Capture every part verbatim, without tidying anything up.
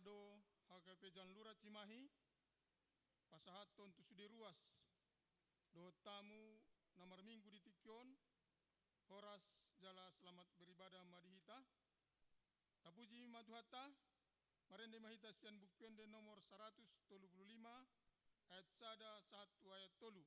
H K P Jalan Lurah Cimahi, pasahathon tu sude ruas dohot hamu na marminggu di tingki on, horas jala selamat beribadah ma di hita. Tapuji ma Tuhanta, marende ma hita sian Buku Ende nomor saratus tolu pulu lima, ayat sada sahat tu ayat tolu.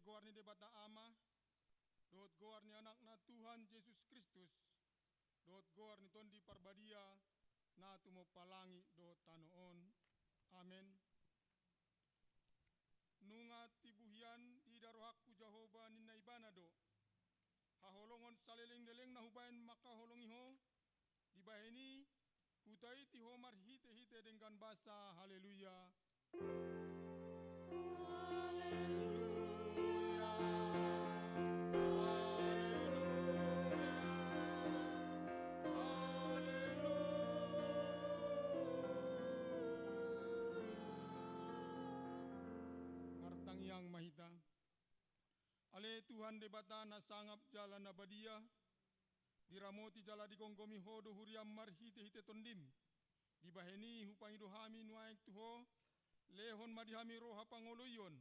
Goar ni Debata Ama, dohot goar ni Anakna Tuhan Jesus Kristus, dohot goar ni Tondi Parbadia, na tumompa langit dohot tano on. Amen. Nunga tibu hian diida rohangku Jahowa, ninna Ibana do: Haholongon saleleng-lelengna hubaen mangkaholongi ho, dibahen i hutaiti ho marhite-hite denggan basa. Haleluya. Haleluya. Haleluya. Haleluya. Martangiang ma hita. Ale Tuhan Debata na sangap jala na badia, diramoti jala digomgomi ho do huriam marhite-hite Tondim. Dibahen i hupangido hami nuaeng tu ho, lehon ma di hami roha pangoloion,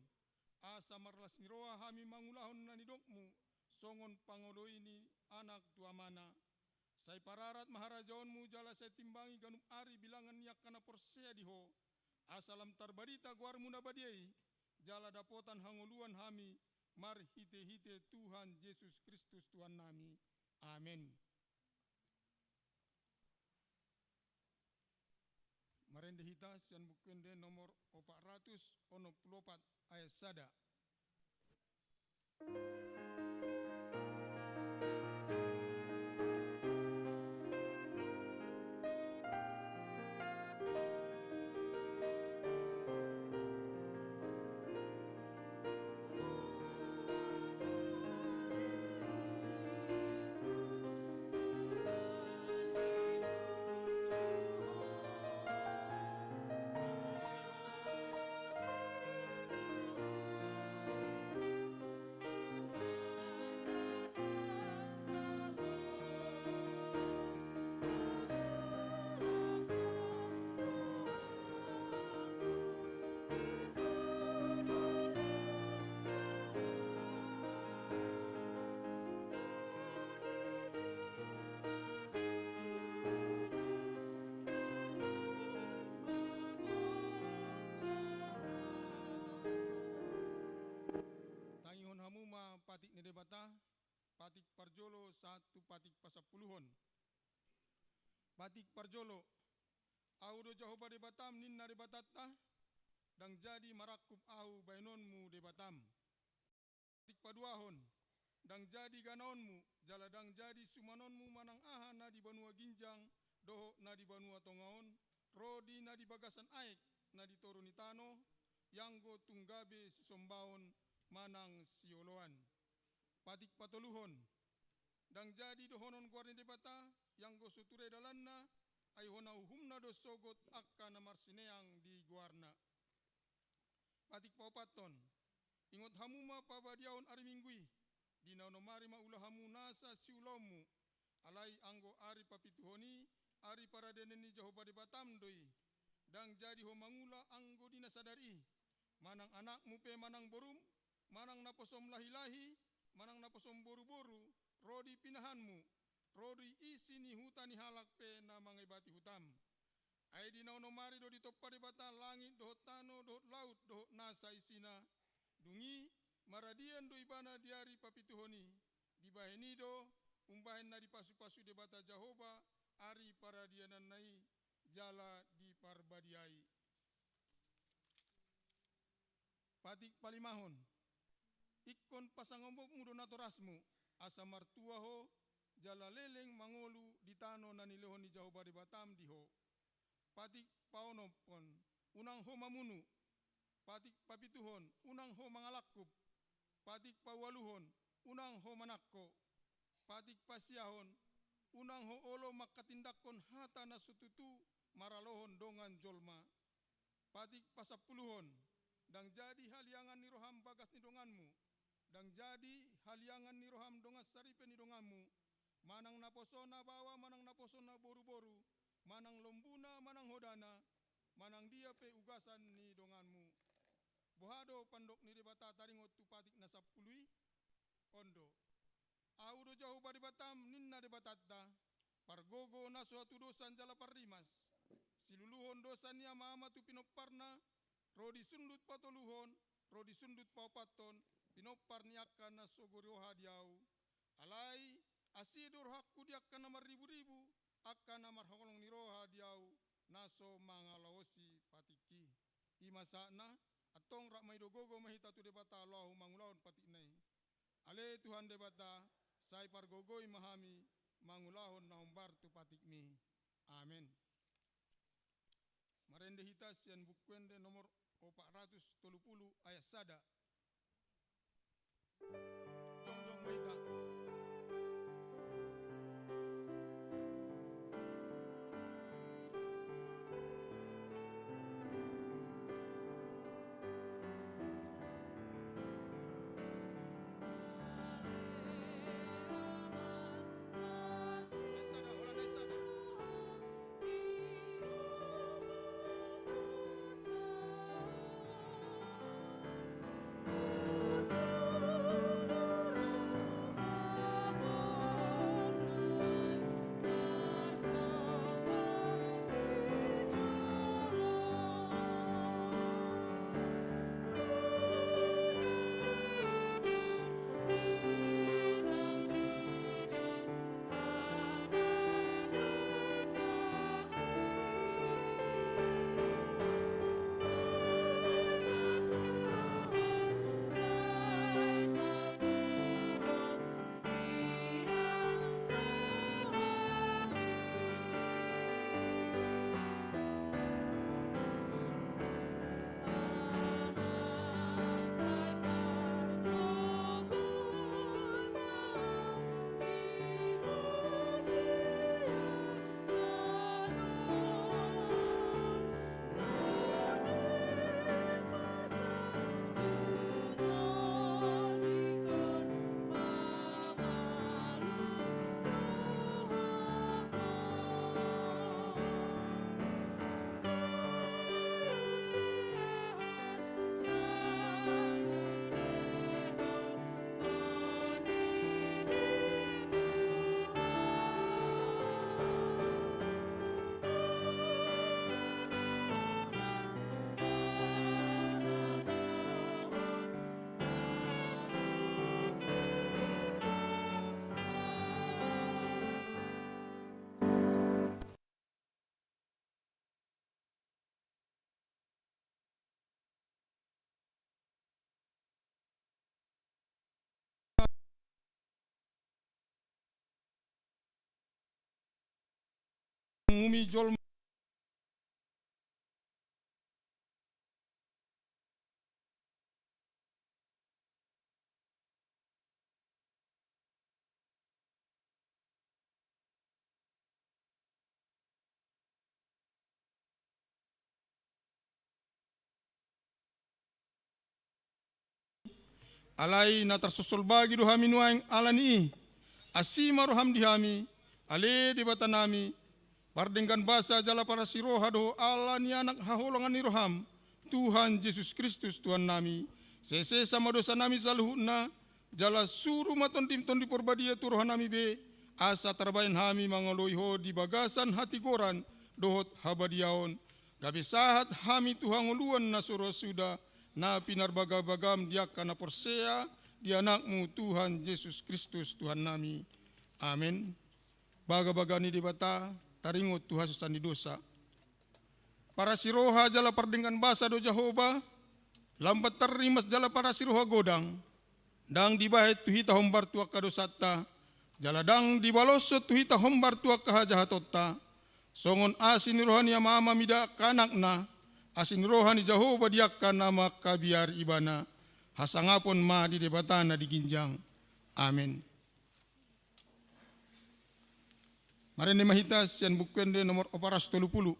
asa marlas ni roha hami mangulahon na nidokmu, songon pangoloi ni anak tu amana. Sai pararat ma harajaonmu jala sai timbangi ganup ari bilangan ni angka na porsea di ho, asa lam tarbarita goarmu na badia i, jala dapotan hangoluan hami marhite-hite Tuhan Jesus Kristus Tuhannami. Amen. Marende hita sian Buku Ende nomor opat ratus onom pulu opat, ayat sada. Tangihon hamu ma patik ni Debata, patik parjolo sahat tu patik pasampuluhon. Patik parjolo. Ahu do Jahowa Debatam, ninna Debatanta, ndang jadi marangkup ahu baenonmu Debatam. Patik paduahon. Ndang jadi ganaonmu, jala ndang jadi sumanonmu manang aha na di banua ginjang dohot na di banua tonga on, ro di na di bagasan aek, na di toru ni tano, ianggo tung gabe sisombaon manang sioloan. Patik patoluhon. Ndang jadi dohonon goar ni Debata, ianggo so ture dalanna, ai hona uhumna do sogot angka na marsineang di goarna. Patik paopathon. Ingot hamu ma pabadiaon ari Minggu i, di na onom ari ma ula hamu nasa siulaonmu, alai anggo ari papituhon i, ari paradianan ni Jahowa Debatam do i. Ndang jadi ho mangula anggo di na sadari i, manang anakmu pe manang borum, manang naposom lahi-lahi, manang naposom boru-boru, ro di pinahanmu, ro di isi ni huta ni halak pe na mangaibati hutam. Ai di na onom ari do ditompa Debata langit dohot tano dohot laut dohot nasa isina. Dung i, maradian do Ibana di ari papituhon i. Dibahen i do umbahen na dipasu-pasu Debata Jahowa ari paradiananna i, jala diparbadiai. Patik palimahon. Ingkon pasangapmu do natorasmu, asa martua ho, jala leleng mangolu di tano na nilehon ni Jahowa Debatam di ho. Patik paonomhon. Unang ho mamunu. Patik papituhon. Unang ho mangalangkup. Patik paualuhon. Unang ho manangko. Patik pasiahon. Unang ho olo manghatindanghon hata na so tutu maralohon dongan jolma. Patik pasampuluhon. Ndang jadi haliangan ni roham bagas ni donganmu. Ndang jadi haliangan ni roham dongan saripe ni donganmu. Manang naposona baoa, manang naposona boru-boru, manang lombuna, manang hodana, manang dia pe ugasan ni donganmu. Boha do pandok ni Debata taringot tu patik na sampulu i? On do. Ahu do Jahowa Debatam, ninna Debatanta, pargogo na so hatudosan jala parrimas, siluluhon dosa ni ama-ama tu pinomparna, ro di sundut patoluhon, ro di sundut paopathon, pinompar ni angka na so gori roha di ahu. Alai asi do rohangku di angka na marriburibu, angka na marholong ni roha di ahu, na so mangalaosi patikki. I ma sahatna, antong rap ma i do, gogo ma hita tu Debata laho mangulahon patikna i. Ale Tuhan Debata, sai pargogoi ma hami mangulahon na hombar tu patikmi. Amen. Marende hita sian Buku Ende nomor opat ratus tolu pulu ayat sada. Jongjong ma hita. Mangungumi jolma. Alai na tarsonsolbagi do hami nuaeng ala ni i. Asi ma roham di hami, ale Debatanami, pardenggan basa jala parasi roha do ho ala ni Anak haholongan ni roham, Tuhan Jesus Kristus Tuhannami. Sesesa ma dosanami saluhutna, jala suru ma TondiM Tondi Porbadia tu rohanami be, asa tarbahen hami mangoloi ho di bagasan hatigoran dohot habadiaon, gabe sahat hami tu hangoluan na so ro suda, na pinarbagabagaM di angka na porsea di AnakMu Tuhan Jesus Kristus Tuhannami. Amen. Bagabaga ni Debata taringot tu hasesaan ni dosa. Parasi roha jala pardenggan basa do Jahowa, lambat tarrimas jala parasi roha godang. Ndang dibahen tu hita hombar tu angka dosanta, jala ndang dibaloshon tu hita hombar tu angka hajahatonta. Songon asi ni roha ni ama ma mida angka anakna, asi ni roha ni Jahowa di angka na mangkabiari Ibana. Hasangapon ma di Debata na di ginjang. Amen. Marende ma hita sian Buku Ende nomor opat ratus tolu pulu.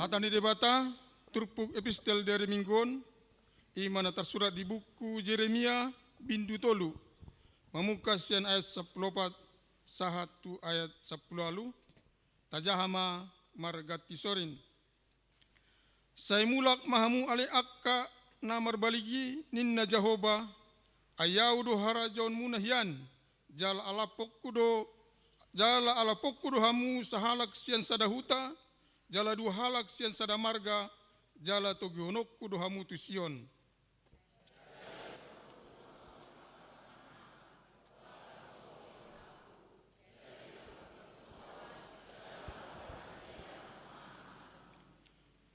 Hata ni Debata, turpuk epistel di ari Minggu on, i ma na tarsurat di buku Jeremia, bindu tolu, mamungka sian ayat sampulu opat sahat tu ayat sampulu ualu. Tajaha ma marganti sorin. Sai mulak ma hamu ale angka na marbalik i, ninna Jahowa, ai Ahu do harajaonmuna hian, jala alamhonku do, jala alamhonku do hamu sahalak sian sada huta, jala dua halak sian sada marga, jala togihononku do hamu tu Sion.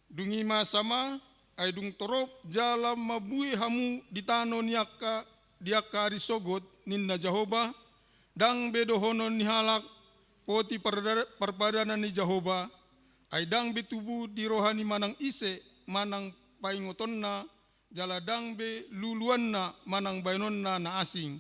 Dung i masa ma, ai dung torop jala mambue hamu di tano ni angka, di angka ari sogot, ninna Jahowa, ndang be dohonon ni halak, poti parda-, parpadanan ni Jahowa, ai ndang be tubu di rohani manang ise, manang paingotonna, jala ndang be luluanna manang baenonna na asing.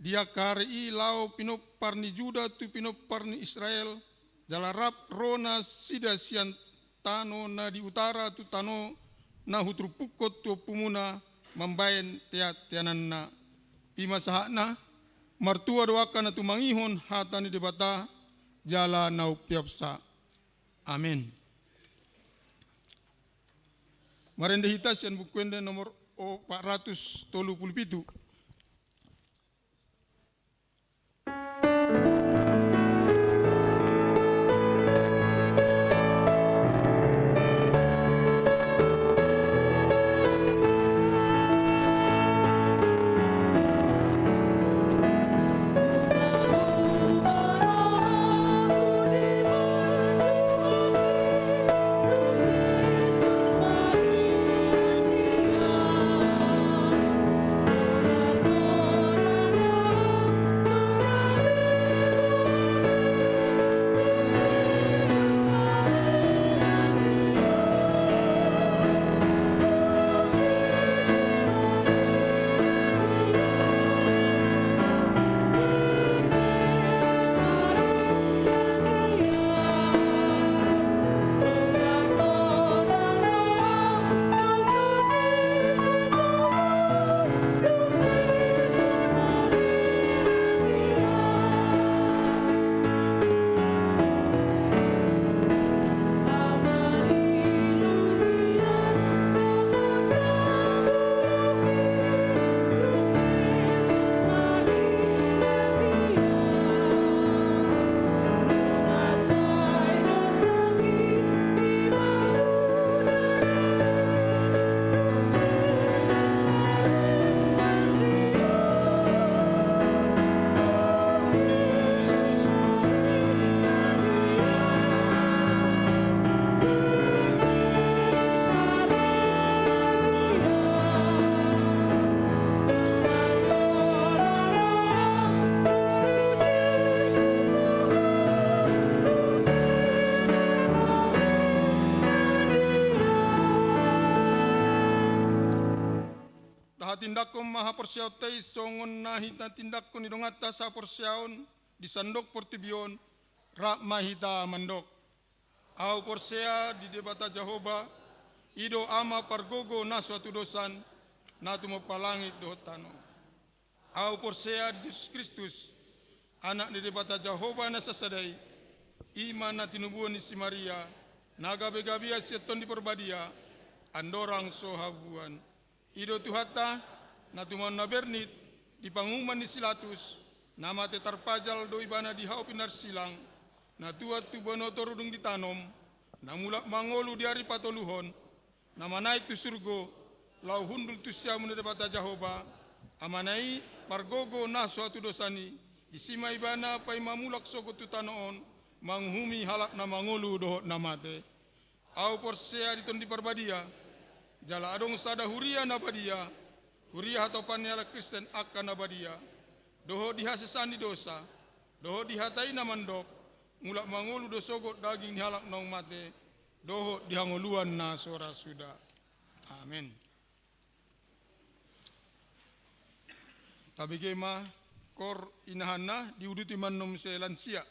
Di angka ari i laho pinompar ni Juda tu pinompar ni Israel, jala rap ro nasida sian tano na di utara tu tano na huturpukkon tu ompumuna mambaen teanteananna. I ma sahatna, martua do angka na tumangihon hata ni Debata, jala na umpeopsa. Amen. Marende hita sian Buku Ende nomor opat ratus tolu pulu pitu. Tahatindangkon ma haporseaonta i songon na hinatindanghon ni donganta sahaporseaon di sandok portibi on, rap ma hita mandok. Ahu porsea di Debata Jahowa, i do Ama pargogo na so hatudosan, na tumompa langit dohot tano. Ahu porsea di Jesus Kristus, Anak ni Debata Jahowa na sasada i, i ma na tinubuhon ni si Maria, na gabegabean sian Tondi Parbadia, andorang so habubuhan. I do Tuhanta, na tumaon na bernit, di panguhuman ni si Latus, na mate tarpajal do ibana di hau pinarsilang, na tuat tu banua toru dung ditanom, na mulak mangolu di ari patoluhon, na manaek tu surgo, laho hundul tu siamun ni Debata Jahowa, Amana i, pargogo na so hatudosan i, disi ma ibana paima mulak sogot tu tano on, manguhumi halak na mangolu dohot na mate. Ahu porsea di Tondi Parbadia, jala adong sada huria na badia, huria hatopan ni halak Kristen angka na badia, dohot di hasesaan ni dosa, dohot di hata i na mandok, mulak mangolu do sogot daging ni halak naung mate, dohot di hangoluan na so ra suda. Amen. Tabege ma, kor inahanna diuduti ma annon muse lansia.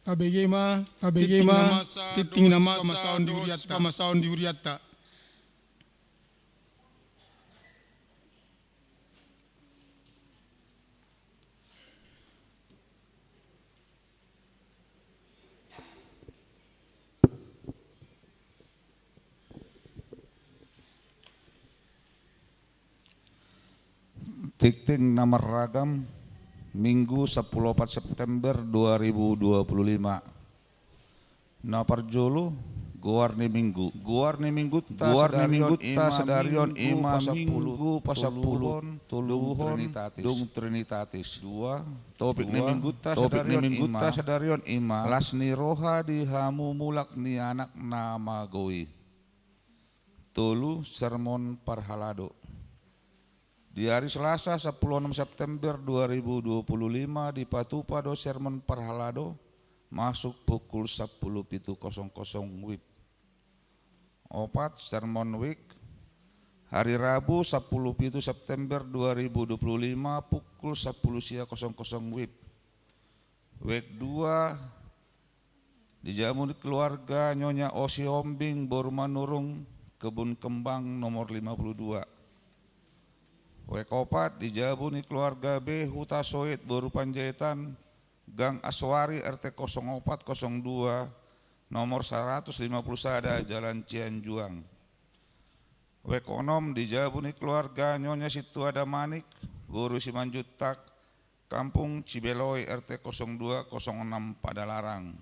Tabege ma, tabege ma, tingting na masa, tingting na masa, dongan, dongan sipamasaon di hurianta. Tingting na marragam, Minggu sampulu opat September dua ribu dua puluh lima. Na parjolo, goar ni Minggu. Goar ni Minggunta, goar ni sadari on Minggunta ima sadari on Minggu ima pasampulu Minggu pasampulu toluhon, toluhon Trinitatis. Dung Trinitatis. Dua, topik ni Minggunta, topik ni Minggunta sadari on ima, sadari on ima, las ni roha di hamu mulak ni anak na magou i. Tolu, sermon parhalado. Di ari Selasa sampulu onom September dua ribu dua puluh lima dipatupa do sermon parhalado masuk pukul sampulu pitu kosong kosong wib. Opat, sermon wik. Ari Rabu sampulu pitu September dua ribu dua puluh lima pukul sampulu sia kosong kosong wib. Wek dua, di jabu ni keluarga Nyonya Osi Hombing, boru Manurung, Kebun Kembang, nomor lima puluh dua. Wek opat, di jabu ni keluarga B Hutasoit, boru Panjaitan, Gang Aswari, R T kosong opat kosong dua, nomor saratus lima puluh sada, Jalan Cianjuang. Wek onom, di jabu ni keluarga Nyonya Sintua Damanik, boru Simanjuntak, Kampung Cibeloi, R T kosong dua kosong enam, Padalarang.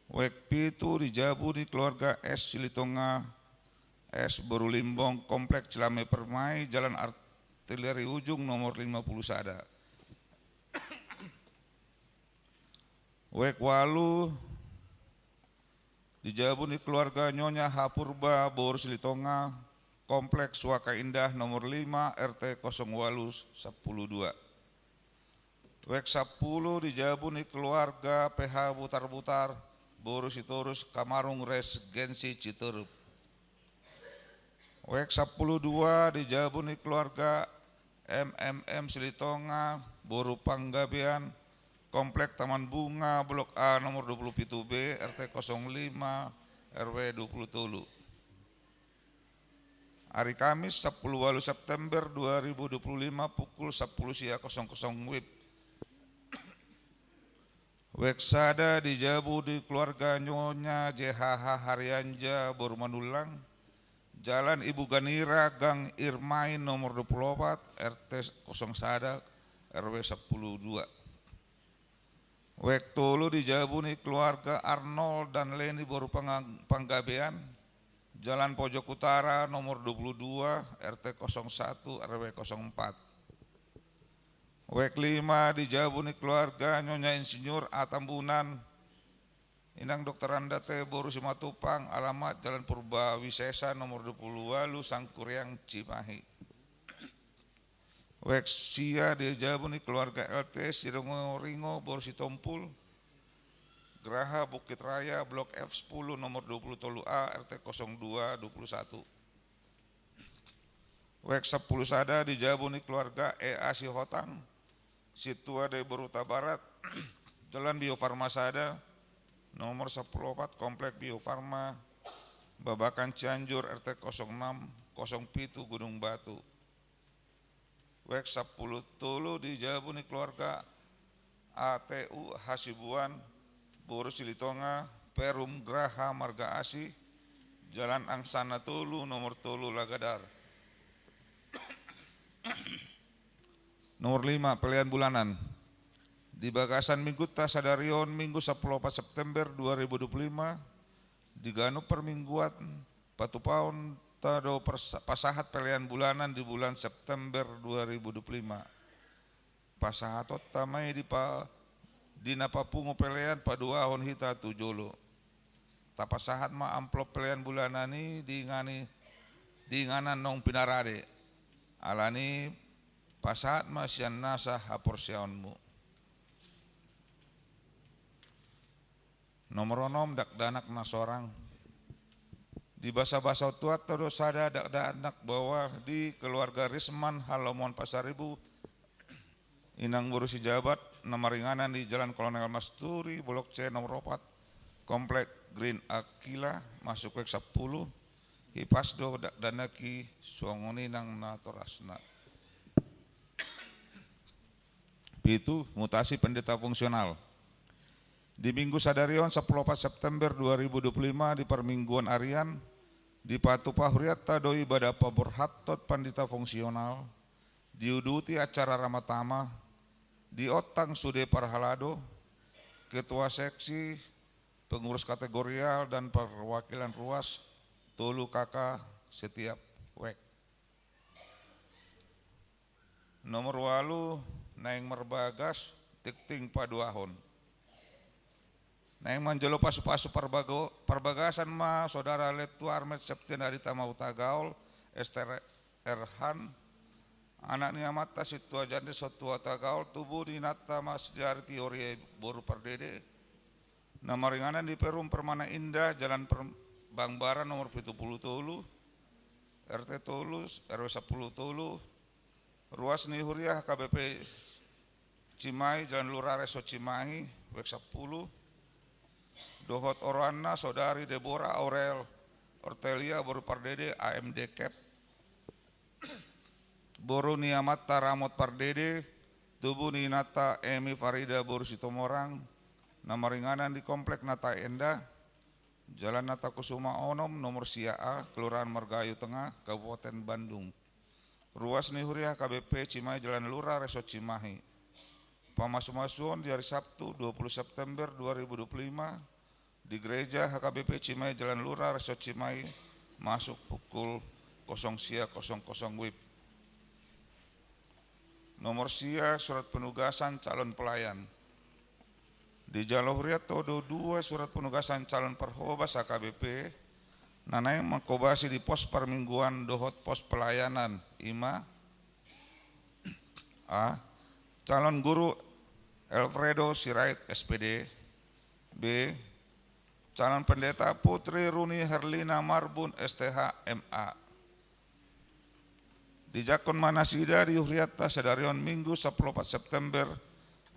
Wek pitu, di jabu ni keluarga S Silitonga, S boru Limbong, Komplek Cilame Permai, Jalan Artileri Ujung, nomor lima puluh sada. Wek walu, di jabu ni keluarga Nyonya H Purba, boru Silitonga, Komplek Suaka Indah, nomor lima, R T kosong walu sampulu dua. Wek sampulu, di jabu ni keluarga P H Butarbutar, boru Sitorus, Kamarung, Regensi Citerup. Wek sampulu dua, di jabu ni keluarga M M M Silitonga, boru Panggabean, Komplek Taman Bunga, Blok A, nomor dua puluh pitu B, R T kosong lima, R W dua puluh tolu. Ari Kamis sampulu walu September dua ribu dua puluh lima pukul sampulu sia kosong kosong wib. Wek sada, di jabu di keluarga Nyonya J H H Harianja, boru Manullang, Jalan Ibu Ganira, Gang Irmain, nomor dua puluh opat, R T kosong sada, R W sampulu dua. Wek tolu, di jabu ni keluarga Arnold dan Leni, boru Pangga-, Panggabean, Jalan Pojok Utara, nomor dua puluh dua, R T kosong satu, R W kosong empat. Wek lima, di jabu ni keluarga Nyonya Insinyur A Tambunan, Inang Doktoranda T, boru Simatupang, alamat Jalan Purbawisesa, nomor dua puluh walu, Sangkuriang, Cimahi. Wek sia, di jabu ni keluarga L T Siringoringo, boru Sitompul, Graha Bukit Raya, Blok F sepuluh, nomor dua puluh tolu A, R T kosong dua, dua puluh satu. Wek sampulu sada, di jabu ni keluarga E A Sihotang, Sintua Dae Boru Hutabarat, Jalan Bio Farma sada, nomor sampulu opat, Komplek Bio Farma, Babakan, Cianjur, R T kosong enam, kosong pitu, Gunung Batu. Wek sampulu tolu, di jabu ni keluarga A T U Hasibuan, boru Silitonga, Perum Graha Marga Asih, Jalan Angsana tolu, nomor tolu, Lagadar. Nomor lima, pelean bulanan. Di bagasan Minggunta sadari on, Minggu sampulu opat September dua ribu dua puluh lima, di ganup parmingguan, patupaonta do persa-, pasahat pelean bulanan di bulan September dua ribu dua puluh lima. Pasahatonta ma i di pa-, di na papungu pelean paduahon hita tu jolo. Tapasahat ma amplop pelean bulanan i di ingani, di inganan naung pinarade. Alani pasahat ma sian nasa haporseaonmu. Nomor onom, dakdanak na sorang. Di basa-basa on tuat do sada dakdanak bahwa di keluarga Risman Halomoan Pasaribu, Inang boru Sijabat na maringanan di Jalan Kolonel Masturi, Blok C nomor opat, Komplek Green Aquila, masuk wek sampulu, hipas do dakdanak i songon i nang natorasna. Pitu, mutasi pendeta fungsional. Di Minggu sadari on, sampulu opat September dua ribu dua puluh lima, di parmingguan arian, dipatupa hurianta do ibada paborhathon pandita fungsional, diuduti acara ramatama, diontang sude parhalado, ketua seksi, pengurus kategorial, dan perwakilan ruas, tolu K K setiap wek. Nomor ualu, naeng marbagas, tingting paduahon. Naeng manjalo pasupasu parbago-, parbagasan ma Saudara Lettu Armet Septian Aditama Hutagaol, S T R H, anak ni amanta Sintua Jande Sotua Hutagaol, tubu ni inanta Masdiari Tiorie boru Pardede, na maringanan di Perum Permana Indah, Jalan Per-, Bangbara nomor pitu pulu tolu, R T tolu, R W sampulu tolu, ruas ni huria H K B P Cimahi, Jalan Lura Resort Cimahi, wek sampulu, dohot oroanna Saudari Debora Aurel Ortelia boru Pardede, A M D Kep, boru ni amanta Ramot Pardede, tubu ni inanta Emi Farida boru Sitomorang, na maringanan di Komplek Nata Endah, Jalan Nata Kusuma onom, nomor sia A, Kelurahan Margahayu Tengah, Kabupaten Bandung. Ruas ni huria H K B P Cimahi, Jalan Lura Resort Cimahi. Pamasumasuon di hari Sabtu, dua puluh September dua ribu dua puluh lima, di gereja H K B P Cimahi, Jalan Lura Resort Cimahi, masuk pukul kosong sia kosong kosong wib. Nomor sia, surat penugasan calon pelayan. Dijalo hurianta do dua surat penugasan calon parhobas H K B P, na naeng manghobasi di pos parmingguan dohot pos pelayanan, i ma: A, calon guru Elfredo Sirait, S P D. B, calon pendeta Putri Runi Herlina Marbun, S T H, M A. Dijangkon ma nasida di hurianta sadari on, Minggu sampulu opat September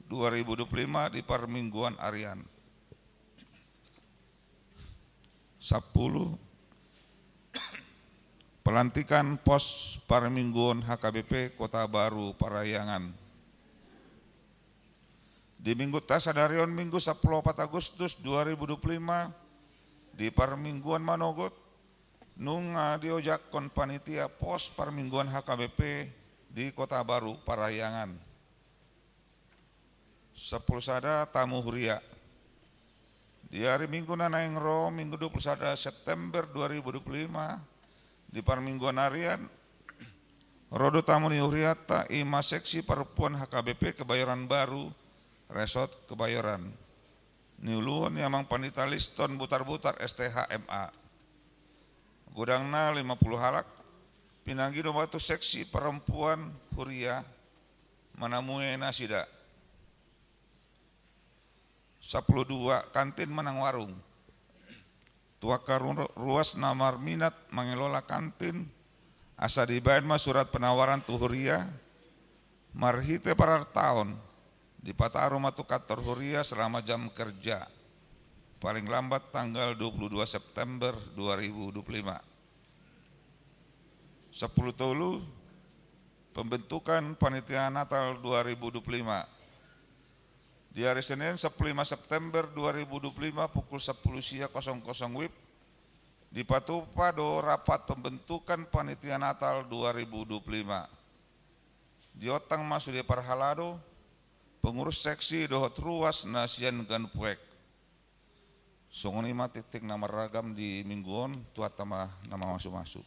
dua ribu dua puluh lima, di parmingguan arian. Sampulu, pelantikan pos parmingguon H K B P Kota Baru Parahyangan. Di Minggunta sadari on, Minggu sampulu opat Agustus dua ribu dua puluh lima, di parmingguan manogot, nunga diojakhon panitia pos parmingguan H K B P di Kota Baru Parahyangan. Sampulu sada, tamu huria. Di ari Minggu na naeng ro, Minggu dua puluh sada September dua ribu dua puluh lima, di parmingguan arian, ro do tamu ni hurianta, i ma seksi parompuan H K B P Kebayoran Baru, Resort Kebayoran. Niuluhon ni Amang Pandita Liston Butarbutar, S T H, M A. Godangna lima puluh halak, pinangido ma tu seksi parompuan huria, manamue nasida. Sampulu dua, kantin manang warung. Tu angka ru-, ruas na marminat mangelola kantin, asa dibaen ma surat penawaran tu huria, marhite parartaon, dipataru ma tu kantor huria selama jam kerja, paling lambat tanggal dua puluh dua September dua ribu dua puluh lima. Sampulu tolu, pembentukan panitia Natal dua ribu dua puluh lima. Di ari Senin, sampulu lima September dua ribu dua puluh lima, pukul sampulu sia kosong kosong wib, dipatupa do rapat pembentukan panitia Natal dua ribu dua puluh lima. Diontang ma sude parhalado, pengurus seksi dohot ruas na sian ganup wek. Songon i ma titik na marragam di Minggu on, Tuhanta ma na mamasumasu.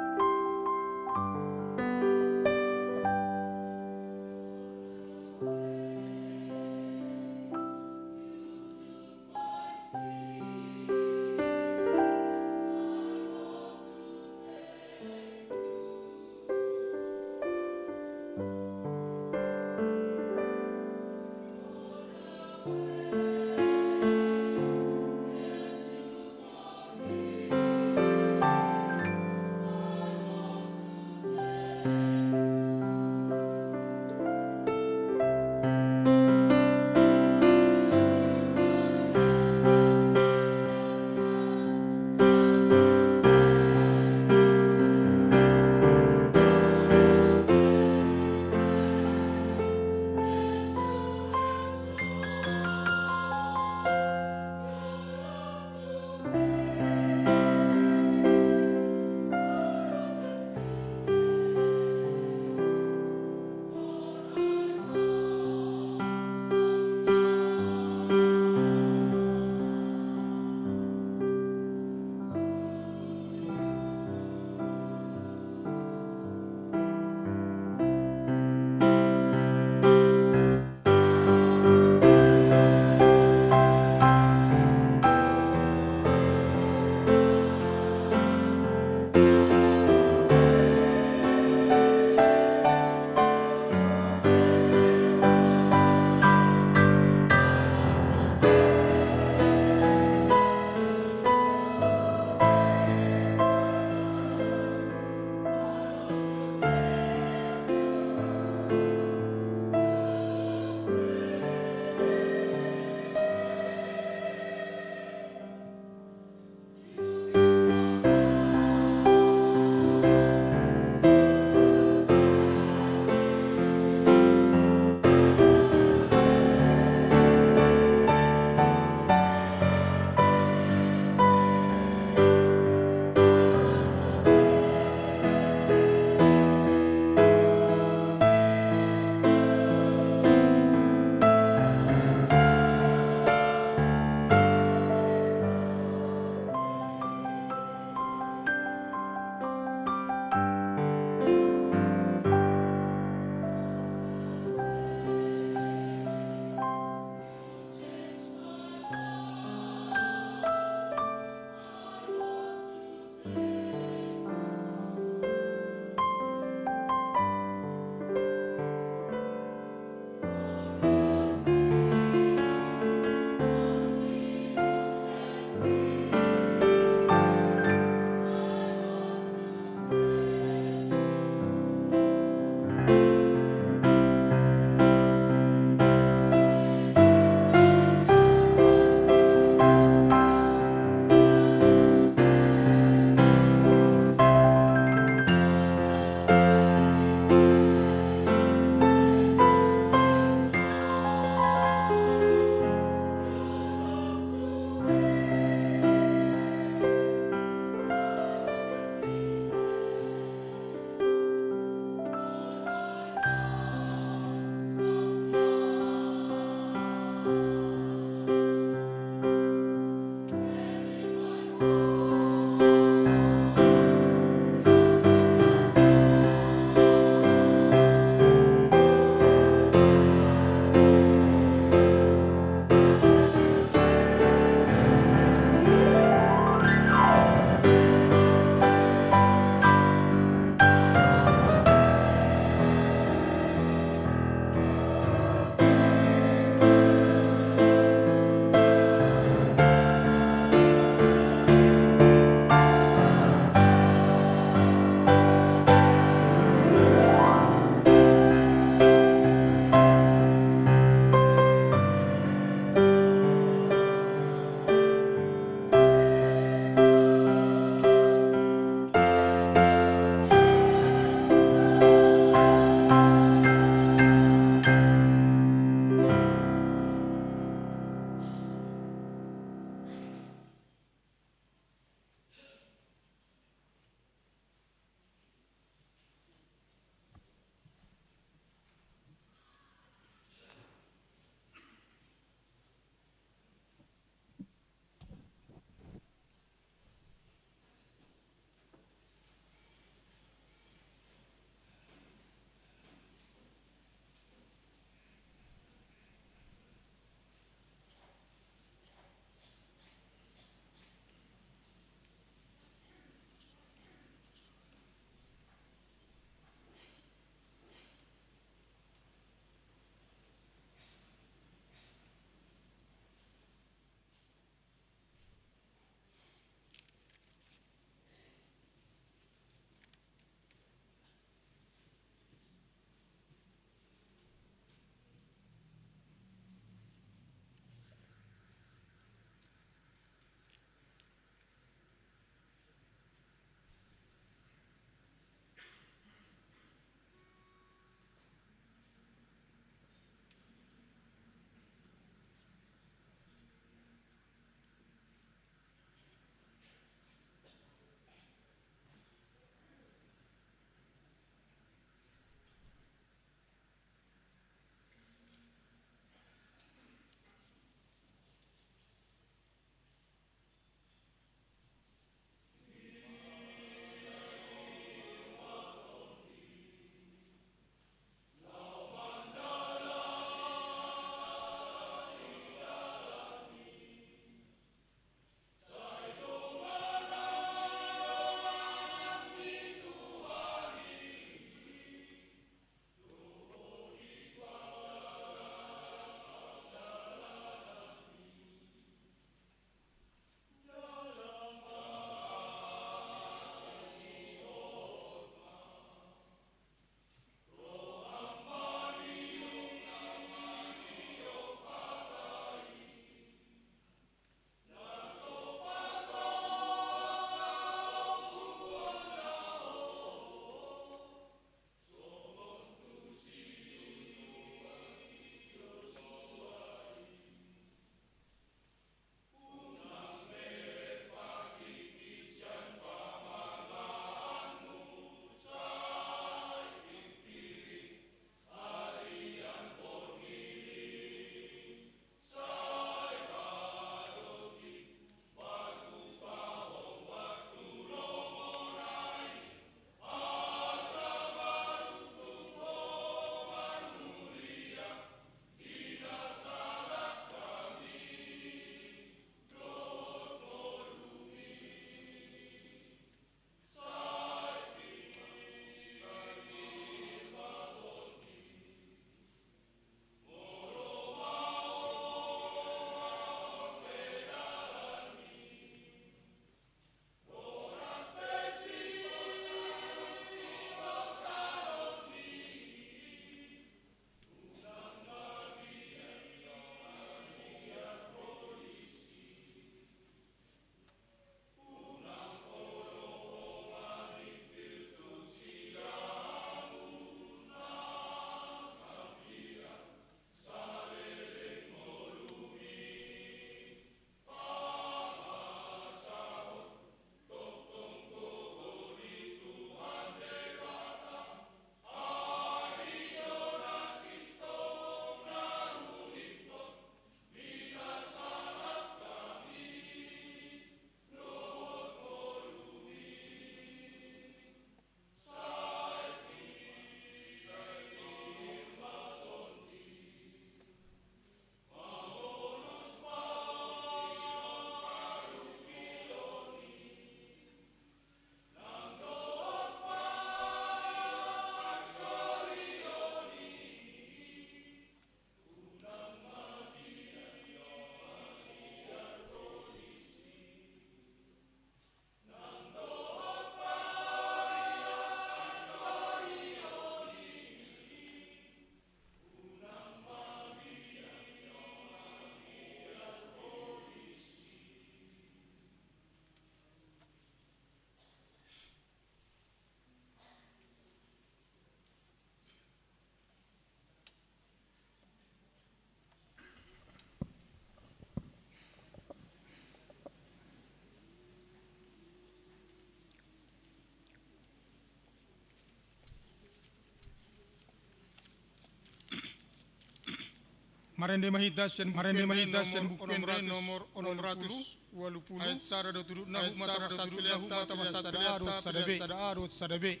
Marende ma hita sian, marende ma hita sian Buku Ende nomor onom ratus ualu pulu, ayat sada dohot ualu, ayat sada dohot ualu, sada A dohot sada B.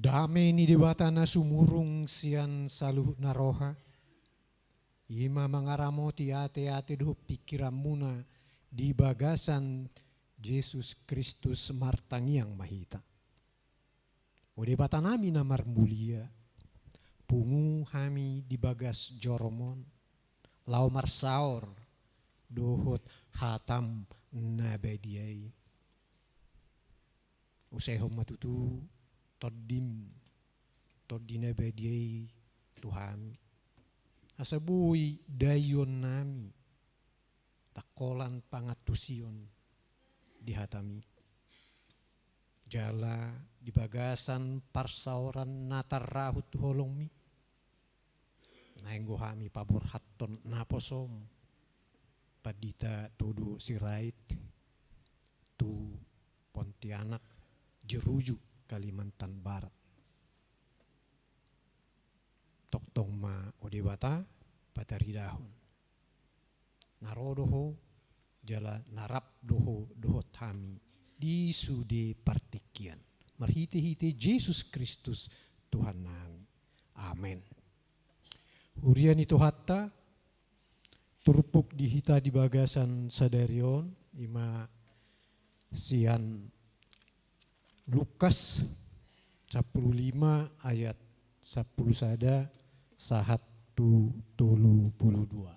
Dame ni Debata na sumurung sian saluhutna roha, i ma mangaramoti ateate dohot pingkiranmuna di bagasan Jesus Kristus. Martangiang ma hita. O Debatanami na marmulia, pungu hami di bagas joromon, laho marsaor dohot hatam na badia i. Usehon ma tutu tondim, tondi na badia i tu hami. Asa boi daionnami, ndang holan pangantusion di hatami. Jala di bagasan parsaoran na tarrahut tu holongmi, naeng do hami paborhathon naposom Pandita Todo Sirait tu Pontianak, Jeruju, Kalimantan Barat. Tongtong ma o Debata pataridahon. Na ro do Ho, jala na rap do Ho dohot hami di sude partingkian. Marhitehite Jesus Kristus Tuhannami. Amen. Huria ni Tuhanta, turpuk di hita di bagasan sadari on, i ma sian Lukas sampulu lima ayat sampulu sada sahat tu tolu pulu dua.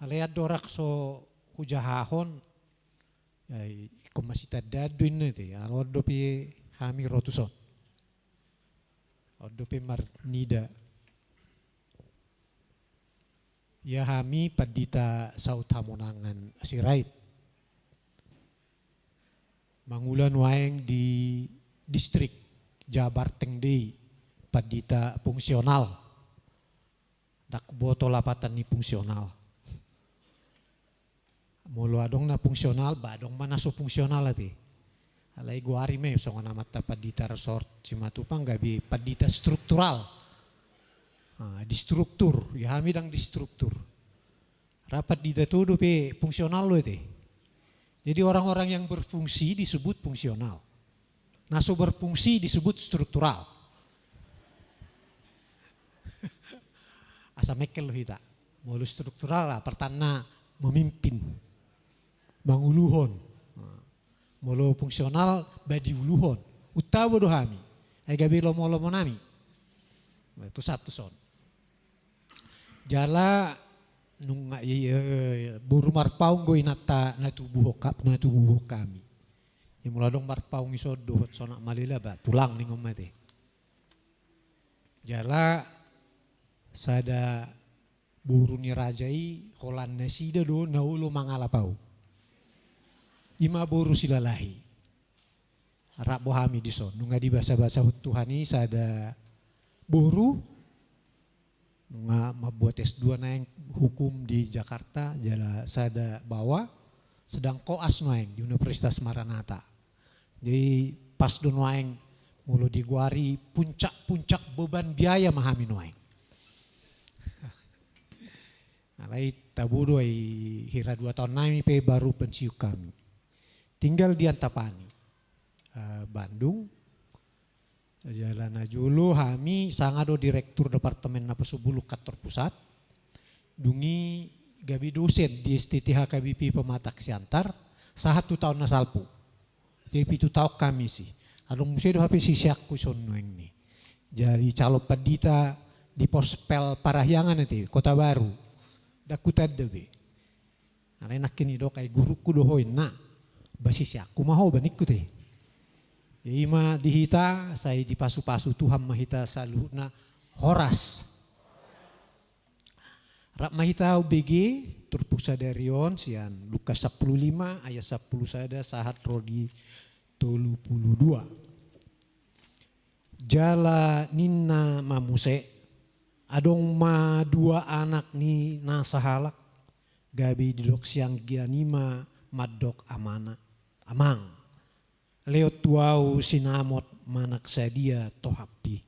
Alai andorang so hujahahon, ai, ingkon masitandaan do inna te, alo on dope hami ro tuson. On dope marnida. Ia hami Pandita Saut Hamonangan Sirait. Mangula nuaeng di distrik Jabar Tengdei, pandita fungsional. Ndang huboto lapatan ni fungsional. Molo adong na fungsional, ba adong ma na so fungsional ate. Alai goari ma i songon amanta pandita resort Simatupang gabe pandita struktural. Ah, di struktur, ia hami ndang di struktur. Ra pandita Todo pe fungsional do ate. Jadi orang-orang yang berfungsi disebut fungsional. Na so berfungsi disebut struktural. Asa mengkel do hita. Molo struktural lah, pertanda memimpin. Manguluhon. Molo fungsional, ba diuluhon. Untabo do hami. Ai gabe lomo-lomonami. Nah, tu satu son. Jala nunga i, eh, boru Marpaung do inanta na tubuhon ka-, na tubuhon hami. Ia molo adong Marpaung i son dohot Sonak Malela ba tulang ningon ma ate. Jala sada boru ni raja i holan nasida do na olo mangalap au. I ma boru Silalahi. Rap do hami dison. Nunga dibasabasahon Tuhan i sada boru, nunga mambuat S dua naeng hukum di Jakarta, jala sada baoa, sedang koas nuaeng di Universitas Maranatha. Jadi pas do nuaeng molo digoari puncak-puncak beban biaya ma hami nuaeng. Alai tabo do ai, hira dua taon nami pe baru pensiun hami. Tinggal di Antapani, eh, Bandung. Jala na jolo hami sanga do direktur Departemen Naposobulung Kantor Pusat. Dung i gabe dosen di S T T H K B P Pematang Siantar, sahat tu taon na salpu. Jadi pitu taon hami disi. Adong muse do hape siseanku dison nuaeng ni. Jadi calon pandita di Pospel Parahyangan ate, Kota Baru. Ndang hutanda be. Alai nangkin didok ai gurungku do ho inna. Ba siseanku ma ho ba ningku te. Ia i ma di hita, sai dipasupasu Tuhan ma hita saluhutna. Horas. Rap ma hita umbege turpuk sadari on sian Lukas sampulu lima ayat sampulu sada sahat ro di tolu pulu dua. Jala ninna ma muse, adong ma dua anak ni na sahalak, gabe didok sianggian i ma mandok amana, "Amang, lehon tu ahu sinamot manang sadia tohappi."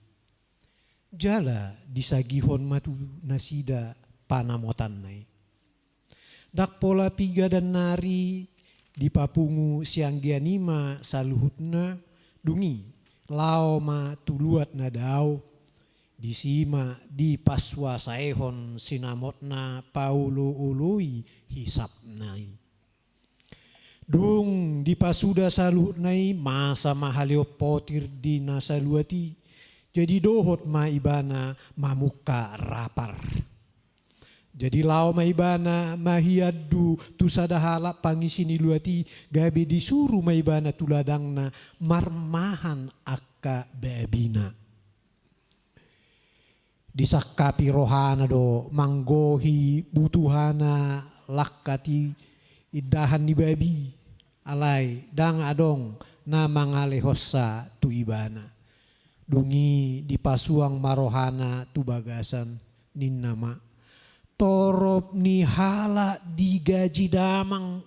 Jala disagihon ma tu nasida panamotanna i. Ndang pola piga dannari dipapungu sianggian i ma saluhutna, dung i laho ma tu luat na dao, disi ma dipasuasaehon sinamotna paolooloi hisapna i. Dung dipasuda saluhutna i, masa ma haleon potir di na saluat i. Jadi dohot ma ibana mamungka rapar. Jadi laho ma ibana mahiandu tu sada halak pangisi ni luat i, gabe disuru ma ibana tu ladangna marmahan angka babina. Disangkapi rohana do manggohi butuhana langkat i indahan ni babi, alai ndang adong na mangalehonsa tu ibana. Dung i dipasuang ma rohana tu bagasan, ninna ma: Torop ni halak digaji damang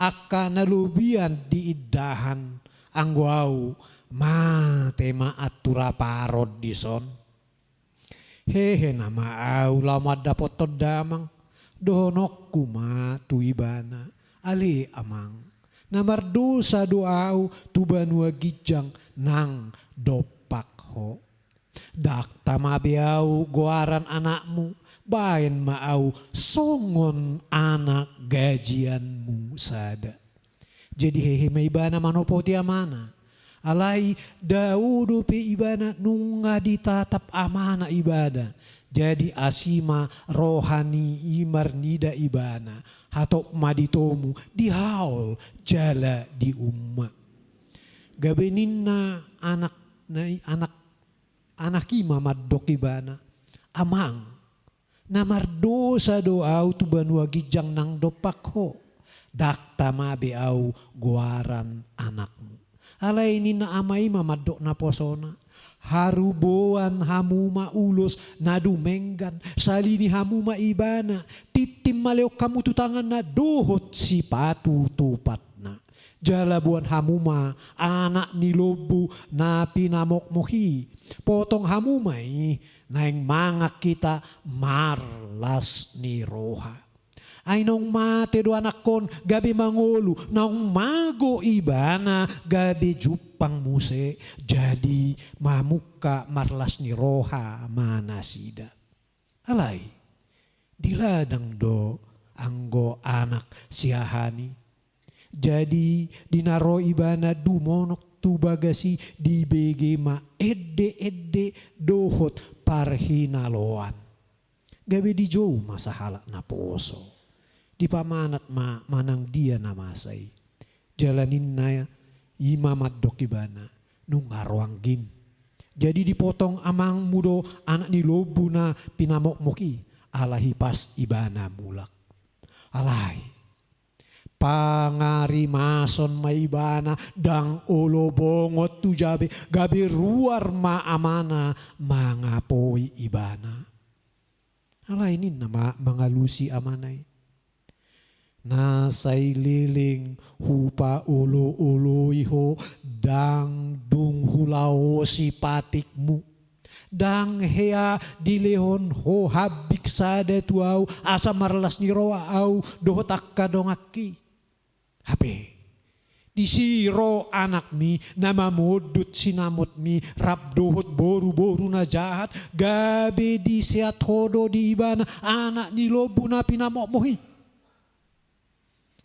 angka na lobian di indahan, anggo au mate ma antu raparon dison. Hehe nama au laho mandapothon damang. Dohononku ma tu ibana: Ale amang, na mardosa do au tu banua ginjang nang dompak ho. Dakta ma be au goaran anakmu, baen ma au songon anak gajianmu sada. Jadi hehe ma ibana manopoti amana. Alai dao dope ibana nunga ditatap amana ibana. Jadi asi ma roha ni i marnida ibana: Hatop ma ditomu, dihaol jala dium ma. Gabe ninna anak na i, anak, anak i ma mandok ibana: Amang, na mardosa do au tu banua ginjang nang dompak ho. Dakta ma be au goaran anakmu. Alai ninna ama i ma mandok naposona: Haruboan hamu ma ulos na dumenggan, salini hamu ma ibana, tintin ma lehon hamu tu tanganna dohot sipatu topatna. Jala boan hamu ma anak ni lombu na pinamokmok i, potong hamu ma i, naeng mangan hita marlas ni roha. Ai naung mate do anakkon gabe mangolu, naung mago ibana gabe jumpang muse, jadi mamungka marlas ni roha ma nasida. Alai di ladang do anggo anak siahaan i. Jadi di na ro ibana dumonok tu bagas i, dibege ma ende-ende dohot parhinaloan. Gabe dijou ma sahalak naposo. Dipamanat ma manang dia na masa i. Jala ninna i ma mandok ibana: Nunga ro anggim. Jadi dipotong amangmu do anak ni lombu na pinamokmok i, ala hipas ibana mulak. Alai pangarimason ma ibana, ndang olo bongot tu jabe, gabe ruar ma amana mangapoi ibana. Alai ninna ma mangalusi amana i: Na sai leleng hupaolo-oloi ho, ndang dung hulaosi patikmu. Ndang hea dilehon ho hambik sada tu au, asa marlas ni roha au dohot angka donganki. Hape disi ro anakmi na mamondut sinamotmi rap dohot boru-boru na jahat, gabe diseat ho do di ibana anak ni lombu na pinamokmok i.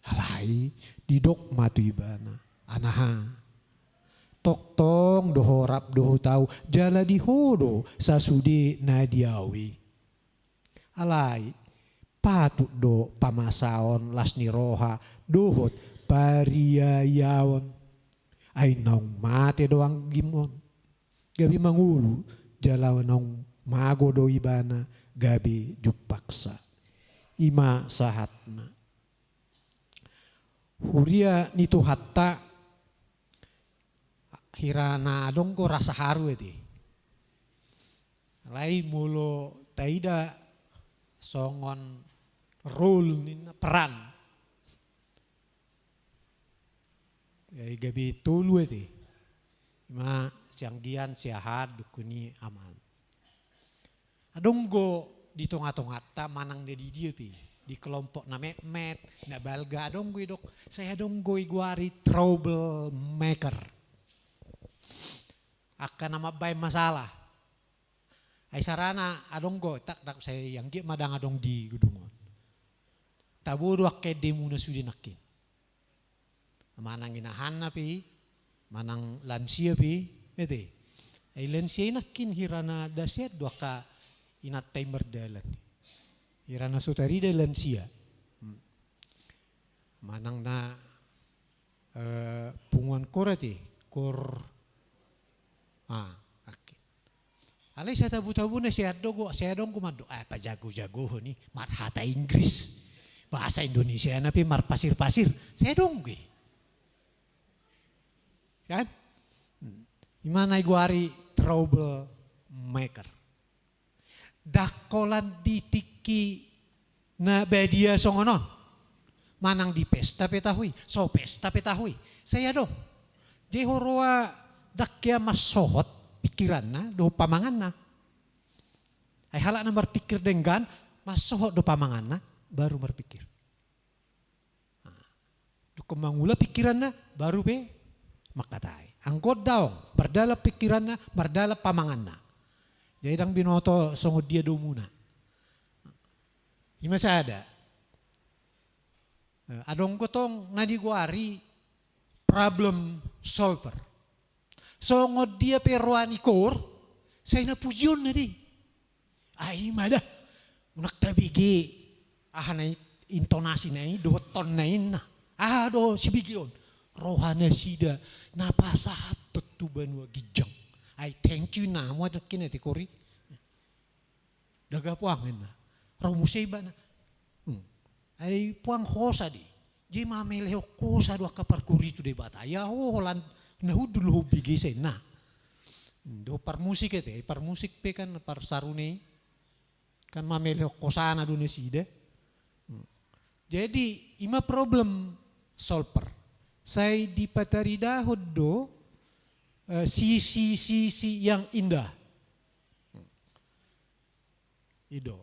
Alai didok ma tu ibana: Anaha, tongtong do ho rap dohot au, jala di ho do sasude na di au i. Alai patut do pamasaon las ni roha dohot pariayaon. Ai naung mate do anggim on, gabe mangolu, jala naung mago do ibana gabe jumpangsa. I ma sahatna. Huria ni Tuhanta, hira na adong do rasa haru ate. Alai molo taida songon role ninna, peran, ai gabe tolu ate. I ma sianggian, siahaan, dungkon i aman. Adong do di tonga-tonganta manang na di dia pe, di kelompok na metmet, na balga, adong do i didok, sai adong do i goari trouble maker. Angka na mambaen masalah. Ai sahalak adong do, tak, tak, sai anggiat ma ndang adong di godang on. Tabo do angka endemuna sude nangkin. Manang inahanna pe i, manang lansia pe i, ete. Ai lansia i nangkin hira na da sehat do angka inanta i mardalan. Hira na so tarida lansia. Hmm. Manang na, eh, punguan kor ate, kor. Ah, oke. Alai satabu-tabuna sai adong do, sai adong do mandok, ah, pajago-jagohon i, marhata Inggris. Bahasa Indonesiana pe marpasir-pasir, sai adong do i. Kan? Hmm. I ma na digoari trouble maker. Ndang holan di tingki na badia songon on. Manang di pesta pe tahu i, so pesta pe tahu i. Sai adong. Jadi huroha ndang hea marsohot pikiranna dohot pamanganna. Ai halak na marpikir denggan, marsohot do pamanganna, baru marpikir. Nah, dung mangula pikiranna, baru pe mangkatai. Anggo daong, mardalan pikiranna, mardalan pamanganna. Jadi ndang binoto songon dia domuna. I ma sada. Eh, adong do tong na digoari problem solver. Songon dia pe roha ni kor, sai na pujionna do i. Ai i ma da. Unang tabege aha na i, intonasina i, dohot tonna i na. Aha do sibege on? Roha nasida na pasahathon tu banua ginjang. Ai thank you na mo anak kina te kori. Daga puang inna. Ro muse ibana. Hmm. Ai puang hosa do i. Jadi mamelehon hosa do angka parkuri tu Debata. Ia ho holan na hundul ho bege sai na. Hmm, dohot parmusik ate, parmusik pe kan parsarune i. Kan mamelehon hosana do nasida. Hmm. Jadi i ma problem solver. Sai dipataridahon do, eh, sisi-sisi yang indah. Hmm. I do.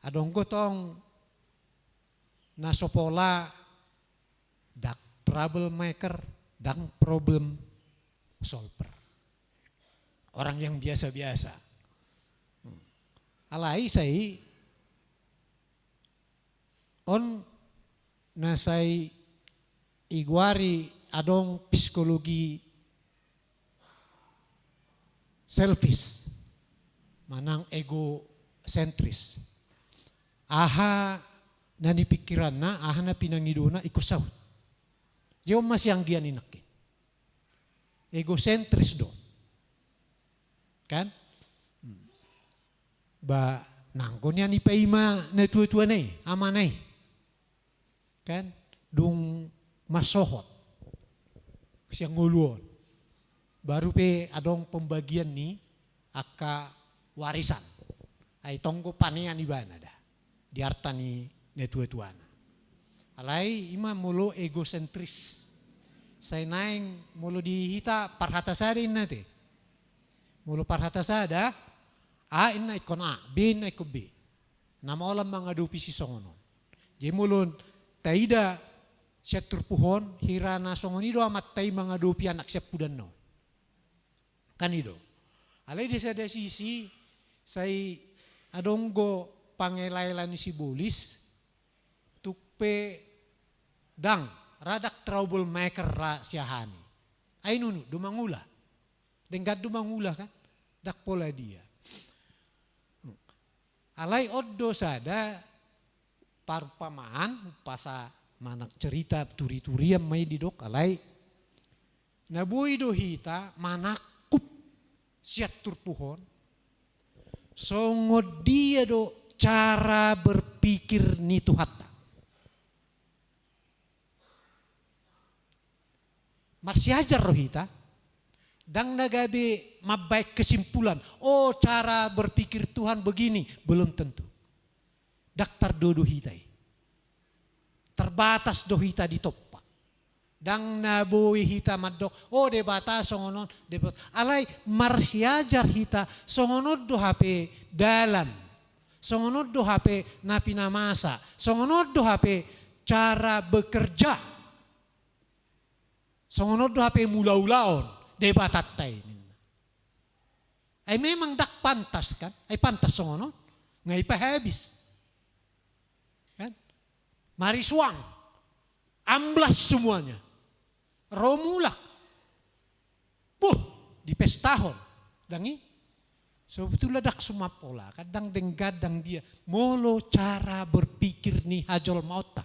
Adong do tong na so pola ndang trouble maker, ndang problem solver. Orang yang biasa-biasa. Hmm. Alai sai on na sai digoari adong psikologi selfish, manang egosentris. Aha na nipikkiranna, aha na pinangidona, ingkon saut. Jadi on ma sianggian i nangkin. Egosentris do. Kan? Hmm. Ba, nanggo nian dipaima natua-tuana i, amana i. Kan? Dung mansohot sian ngolu on. Baru pe adong pembagian ni angka warisan. Ai tong do panean ibana da. Di arta ni natua-tuana. Alai i ma molo egosentris. Sai naeng molo di hita parhata sada inna te. Molo parhata sada, A inna ingkon A, B inna ingkon B. Na maolan mangadopi sisongon on. Jadi molo taida sian turpuk on, hira na songon i do amanta i mangadopi anak siampudanna on. Kan i do. Alai di sada sisi, sai adong do pangelaela ni sibolis, tung pe ndang, ra ndang trouble maker ra siahaan i. Ai nunuk do mangula. Denggan do mangula kan. Ndang pola dia. Alai on do sada parumpamaan, umpasa manang cerita turi-turian ma i didok, alai na boi do hita manangkup sian turpuk on, songon dia do cara berpikir ni Tuhanta. Marsiajar do hita, ndang na gabe mambaen kesimpulan, oh, cara berpikir Tuhan begini, belum tentu. Ndang tardo do hita i. Terbatas do hita ditompa. Ndang na boi hita mandok, oh, Debata songon on, Debata. Alai marsiajar hita, songon on do hape dalan. Songon on do hape na pinamasa. Songon on do hape cara bekerja. Songon on do hape mulaulaon Debatanta i ninna. Ai memang ndang pantas kan? Ai pantas songon on? Nga i pe habis. Kan? Marisuang. Amblas semuanya. Ro mulak. Buh, dipestahon. Ndang i. Sebetulna ndang sumampola, kan ndang denggan, ndang dia. Molo cara berpikir ni hajolmaonta.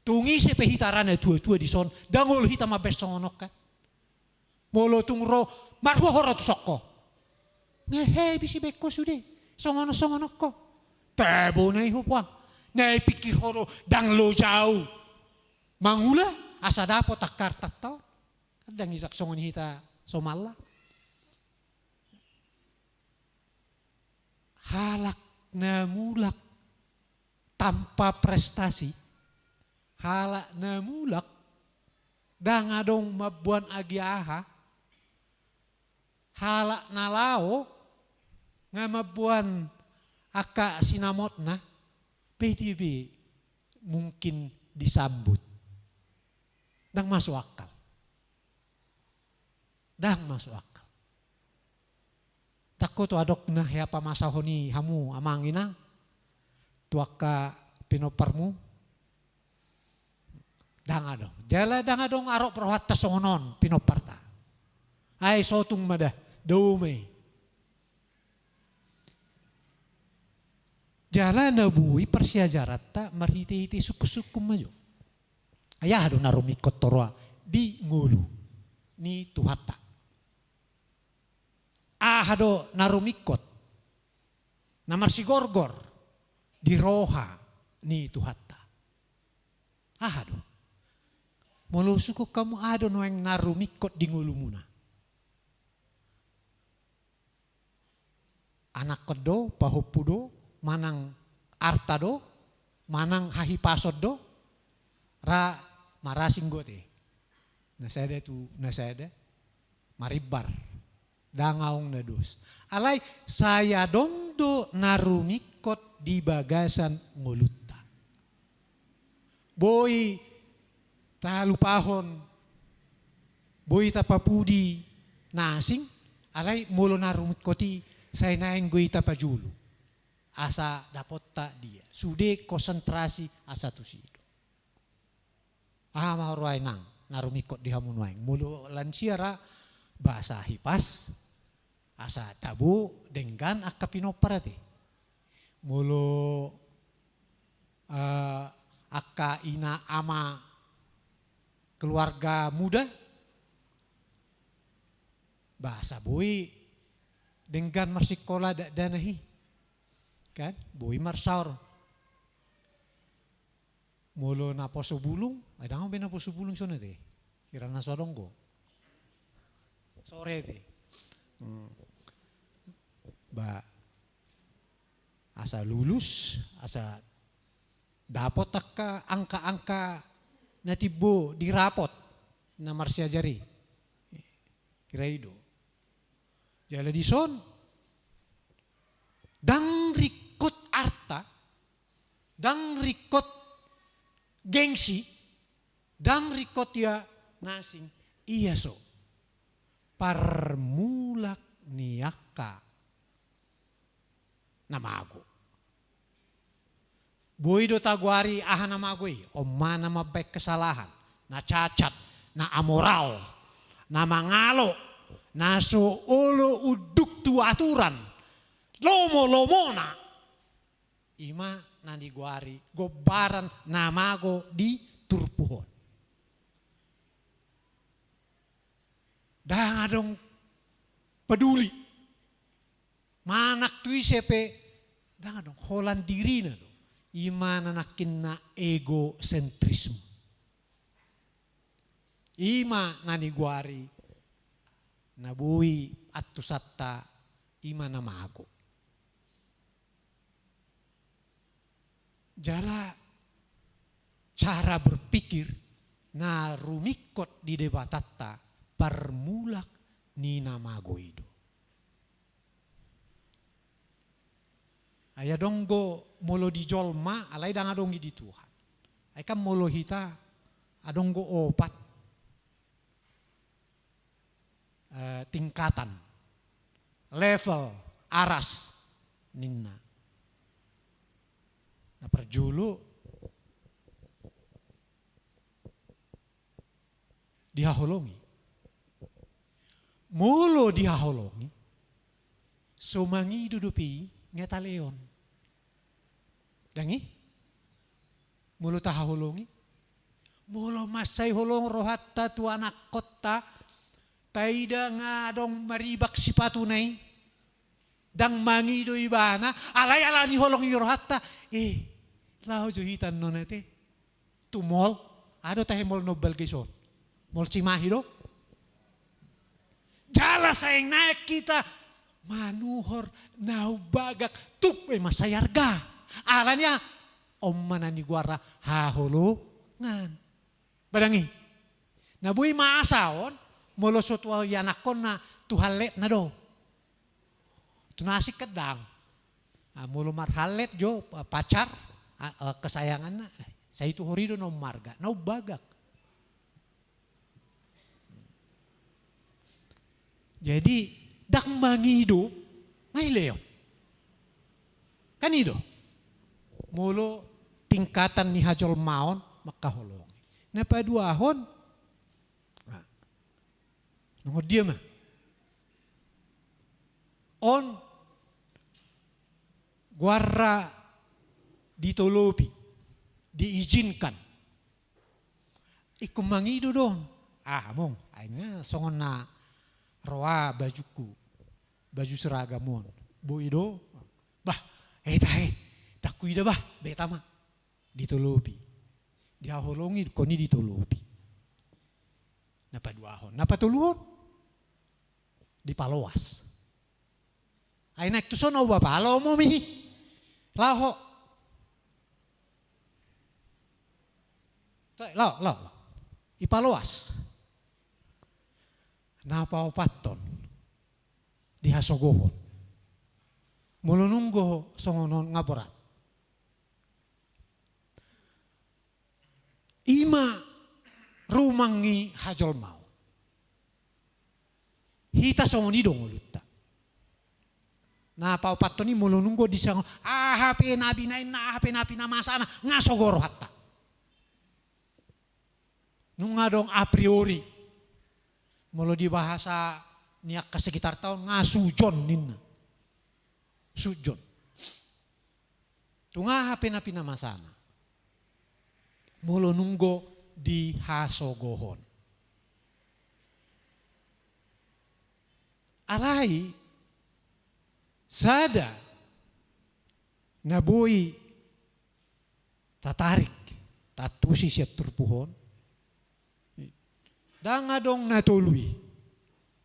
Tung ise pe hita ra na tua-tua dison, ndang olo hita mambaen songon on, kan. Molo tung ro, marhua ho ro tu son ho. Ngehe, bisi baen ho sude. Songon on, songon on ho. Tabo na i ho puang. Na i pikir ho do, ndang lojau. Mangula, asa dapot angka artanta on. Kan ndang i songon hita somalna. Halak na mulak tanpa prestasi, halak na mulak ndang adong mamboan agia aha, halak na laho nga mamboan angka sinamotna, pe dia be mungkin disambut. Ndang masuk akal. Ndang masuk akal. Ndang ho tu adong na hea pamasahon i hamu amang inang tu angka pinomparmu? Ndang adong. Jala ndang adong arop rohanta songon on pinomparta. Ai sotung ma da, dao ma i. Jala na boi parsiajaranta marhite-hite sungkun-sungkun ma jo. Ai aha do na rumingkot, torop, di ngolu ni Tuhanta? Aha do na rumingkot, na marsigorgor di roha ni Tuhanta? Aha do? Molo husungkun hamu, aha do nuaeng na rumingkot di ngolumuna? Anakkon do, pahompu do, manang arta do, manang hahipason do? Ra marasing do ate, na sada tu na sada, marimbar. Ndang adong na dos. Alai sai adong do na rumingkot di bagasan ngolunta. Boi tahalupahon, boi tapapudi na asing, alai molo na rumingkot i, sai naeng do i tapajolo. Asa dapotta dia. Sude konsentrasi asa tusi do. Aha ma huroha inang na rumingkot di hamu nuaeng? Molo lansia ra, ba asa hipas, asa tabo, denggan angka pinompar ate. Molo, eh, angka ina ama keluarga muda, ba asa boi denggan marsikola dakdanak i. Kan? Boi marsaor. Molo naposo bulung, ai ndang adong be naposo bulung songon i ate. Hira na so adong do. Sore ate. Hmm. Ba asa lulus, asa dapot angka angka-angka na timbo di rapot na marsiajar i. Hira i do. Jala dison, ndang ringkot arta, ndang ringkot gengsi, ndang ringkot ia na asing, ia so parmulak ni angka na mago. Boi do tagoari aha na mago i, on ma na mambaen kesalahan, na cacat, na amoral, na mangalo, na so olo unduk tu aturan, lomo-lomona. I ma na nigoari gombaran na mago di turpuk on. Ndang adong peduli. Manang tu ise pe, ndang adong, holan dirina do. I ma na nangkin na egosentrisme. I ma na nigoari na boi antusanta, i ma na mago. Jala cara berpikir na rumingkot di Debatanta parmulak ni na mago i do. Ai adong do molo di jolma, alai ndang adong i di Tuhan. Ai kan molo hita adong do opat, eh, tingkatan, level, aras ninna. Na parjolo, Dihaholongi. Molo dihaholongi, so mangido dope i, nga talehon. Dang i? Molo tahaholongi. Molo mansai holong rohanta tu anakkonta, taida nga adong maribak sipatuna i, dang mangido ibana, alai ala ni holong i rohanta, eh, laho jo hita annon ate tu mall, aha do tahe mall na umbalga i son? Mall Cimahi do? Jala sai naeng hita manuhor na umbagak, tuk be mansai arga. Ala ni aha? On ma na nigoarna haholongan. Ba dang i? Na boi masa on, molo so tu ianakkonna, tu halletna do. Tu na asing kan dang. Ah, molo marhallet jo, ah, pacar, ah, ah, kesayanganna, eh, sai tu hori do na umarga, na umbagak. Jadi, dang mangido, nga dilehon. Kan i do. Molo tingkatan ni hajolmaon, mangkaholongi. Na paduahon, nah, nunga dia ma. On goarna ditolopi, diizinkan. Ingkon mangido do on. Ah, among, ai nga songon na roa bajungku, baju seragam on. Boi do. Bah, eh tahe, dang huida bah, beta ma. Ditolopi. Dihaholongi, ingkon i ditolopi. Na paduahon. Na patoluhon. Dipaloas. Ai naeng tu son au bapa, laho ma misi. Laho. Laho, laho, laho. Ipaloas. Na paopathon. Dihasogohon. Molo nunga songon on nga borat. I ma rumang ni hajolmaon. Hita songon i do ngolunta. Na paopathon i molo nunga disangap, aha pe na binahenna, aha pe na pinamasana, nga sogo rohanta. Nunga adong a priori. Molo di bahasa ni angka sekitarta on nga sujon ninna. Sujon. Tung aha pe na pinamasana. Molo nunga dihasogohon. Alai sada na boi tatarik, taantusi sian turpuk on. Dang adong na tolu i.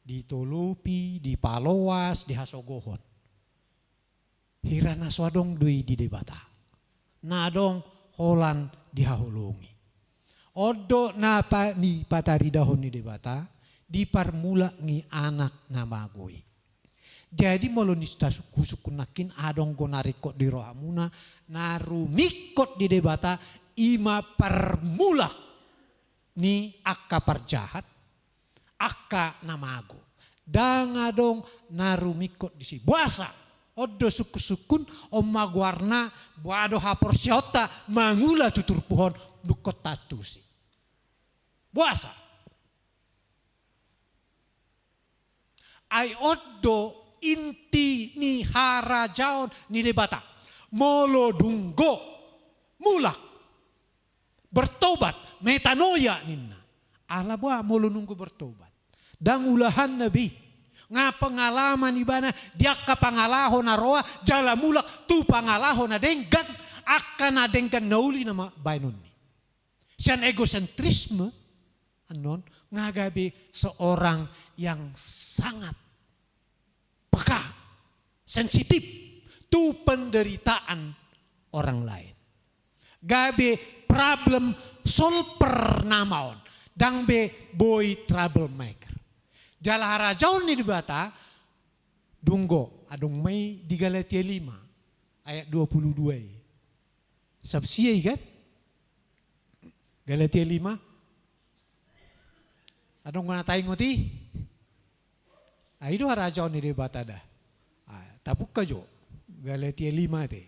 Ditolopi, dipaloas, dihasogohon. Hira na so adong do i di Debata. Na adong holan dihaholongi. On do na pa-, ni pataridahon ni Debata, diparmulak ni anak na mago i. Jadi molo nista suk-, husungkun nangkin adong do na ringkot di rohamuna, na rumingkot di Debata, i ma parmulak ni angka parjahat, angka na mago. Dang adong na rumingkot disi. Boasa? On do sungkun-sungkun, on ma goarna, boha do haporseaonta mangula tu turpuk on, dung hot taantusi. Boasa? Ai on do inti ni harajaon ni Debata. Molo dung do mulak, bertobat, metanoia ninna. Ala boha molo nunga bertobat? Dang ulahanna be i. Nga pengalaman ibana di angka pangalaho na roa, jala mulak tu pangalaho na denggan, angka na denggan na uli nama baenonni. Sian egosentrisme, annon, nga gabe seorang yang sangat peka, sensitif tu penderitaan orang lain. Gabe problem solver nama on, dang be boi trouble maker. Jala harajaon ni Debata, dung do, adong ma i di Galatia lima, ayat dua puluh dua i. Sab sia i kan? Galatia lima. Adong na taingot i? Ai do harajaon ni Debata da. Ah, tabuka jo. Galatia lima te.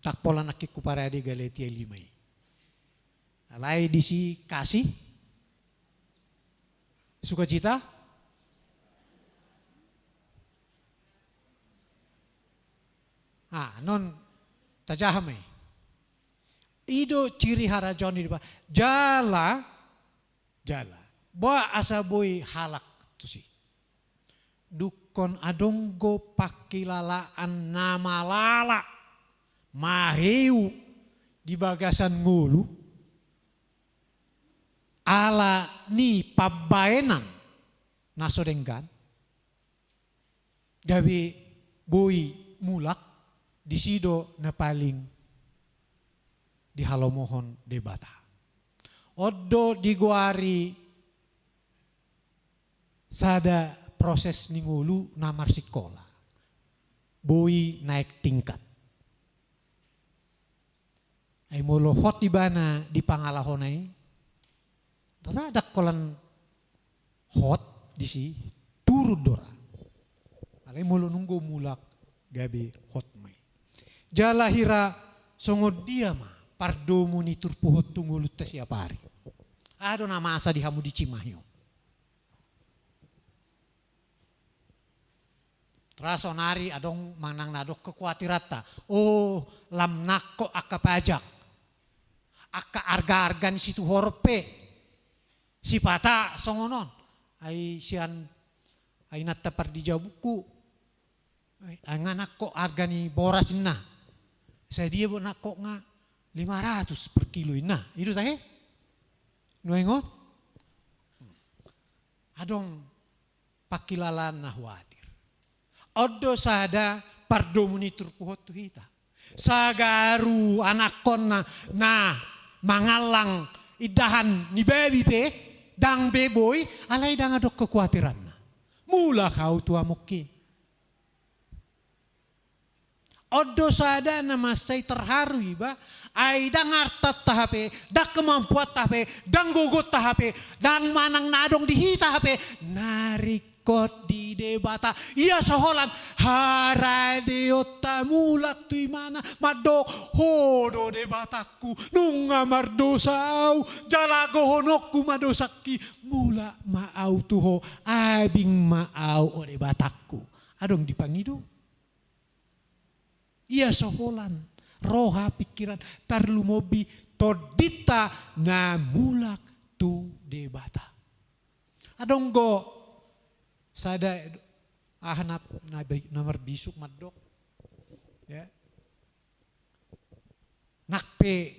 Ndang pola nangkin huparade Galatia lima i. Alai disi kasih, sukacita. Ah, non tajaha ma i. I do ciri harajaon ni Debata. Jala, jala. Boa asa boi halak tusi. Dungkon adong do pangkilalaan na malala, maheu di bagasan ngolu, ala ni pambaenan na so denggan, gabe boi mulak, disi do na paling dihalomohon Debata. On do digoari sada proses ni ngolu na marsikola. Boi naek tingkat. Ai molo hot ibana di pangalahona i, ndang holan hot disi, turun do ra. Alai molo nunga mulak gabe hot ma i. Jala hira songon dia ma pardomu ni turpuk on tu ngolunta siapari? Aha do na masa di hamu di Cimahi on? Ra saonari adong manang na adong kekuatiranta. Oh, lam nangkok angka pajak, angka arga-arga ni situhoron pe. Sipata songon on. Ai sian, ai inanta pardijabungku, ai nga nangkok arga ni boras inna. Sadia bo nangkok nga? Lima ratus per kilo inna. I do tahe? Nuaeng on adong pangkilalaan na huatir. On do sada pardomu ni turpuk on tu hita. Sagaru anakkonna na mangallang indahan ni babi pe, ndang be boi, alai ndang adong kekuatiranna. Mulak au tu amongki. On do sada na mansai terharu iba, ai ndang artanta hape, ndang kemampuanta hape, ndang gogonta hape, ndang manang na adong di hita hape, na ringkot di Debata. Ia so holan haradeonta mulak tu imana, mandok, ho do Debatangku, nunga mardosa au, jala gohononku ma dosangki, mulak ma au tu ho, abing ma au o Debatangku. Adong dipangido. Ia so holan roha, pikiran, tarlumobi tondinta na mulak tu Debata. Adong do sada, aha na, na, na marbisuk mandok, ya. Nang pe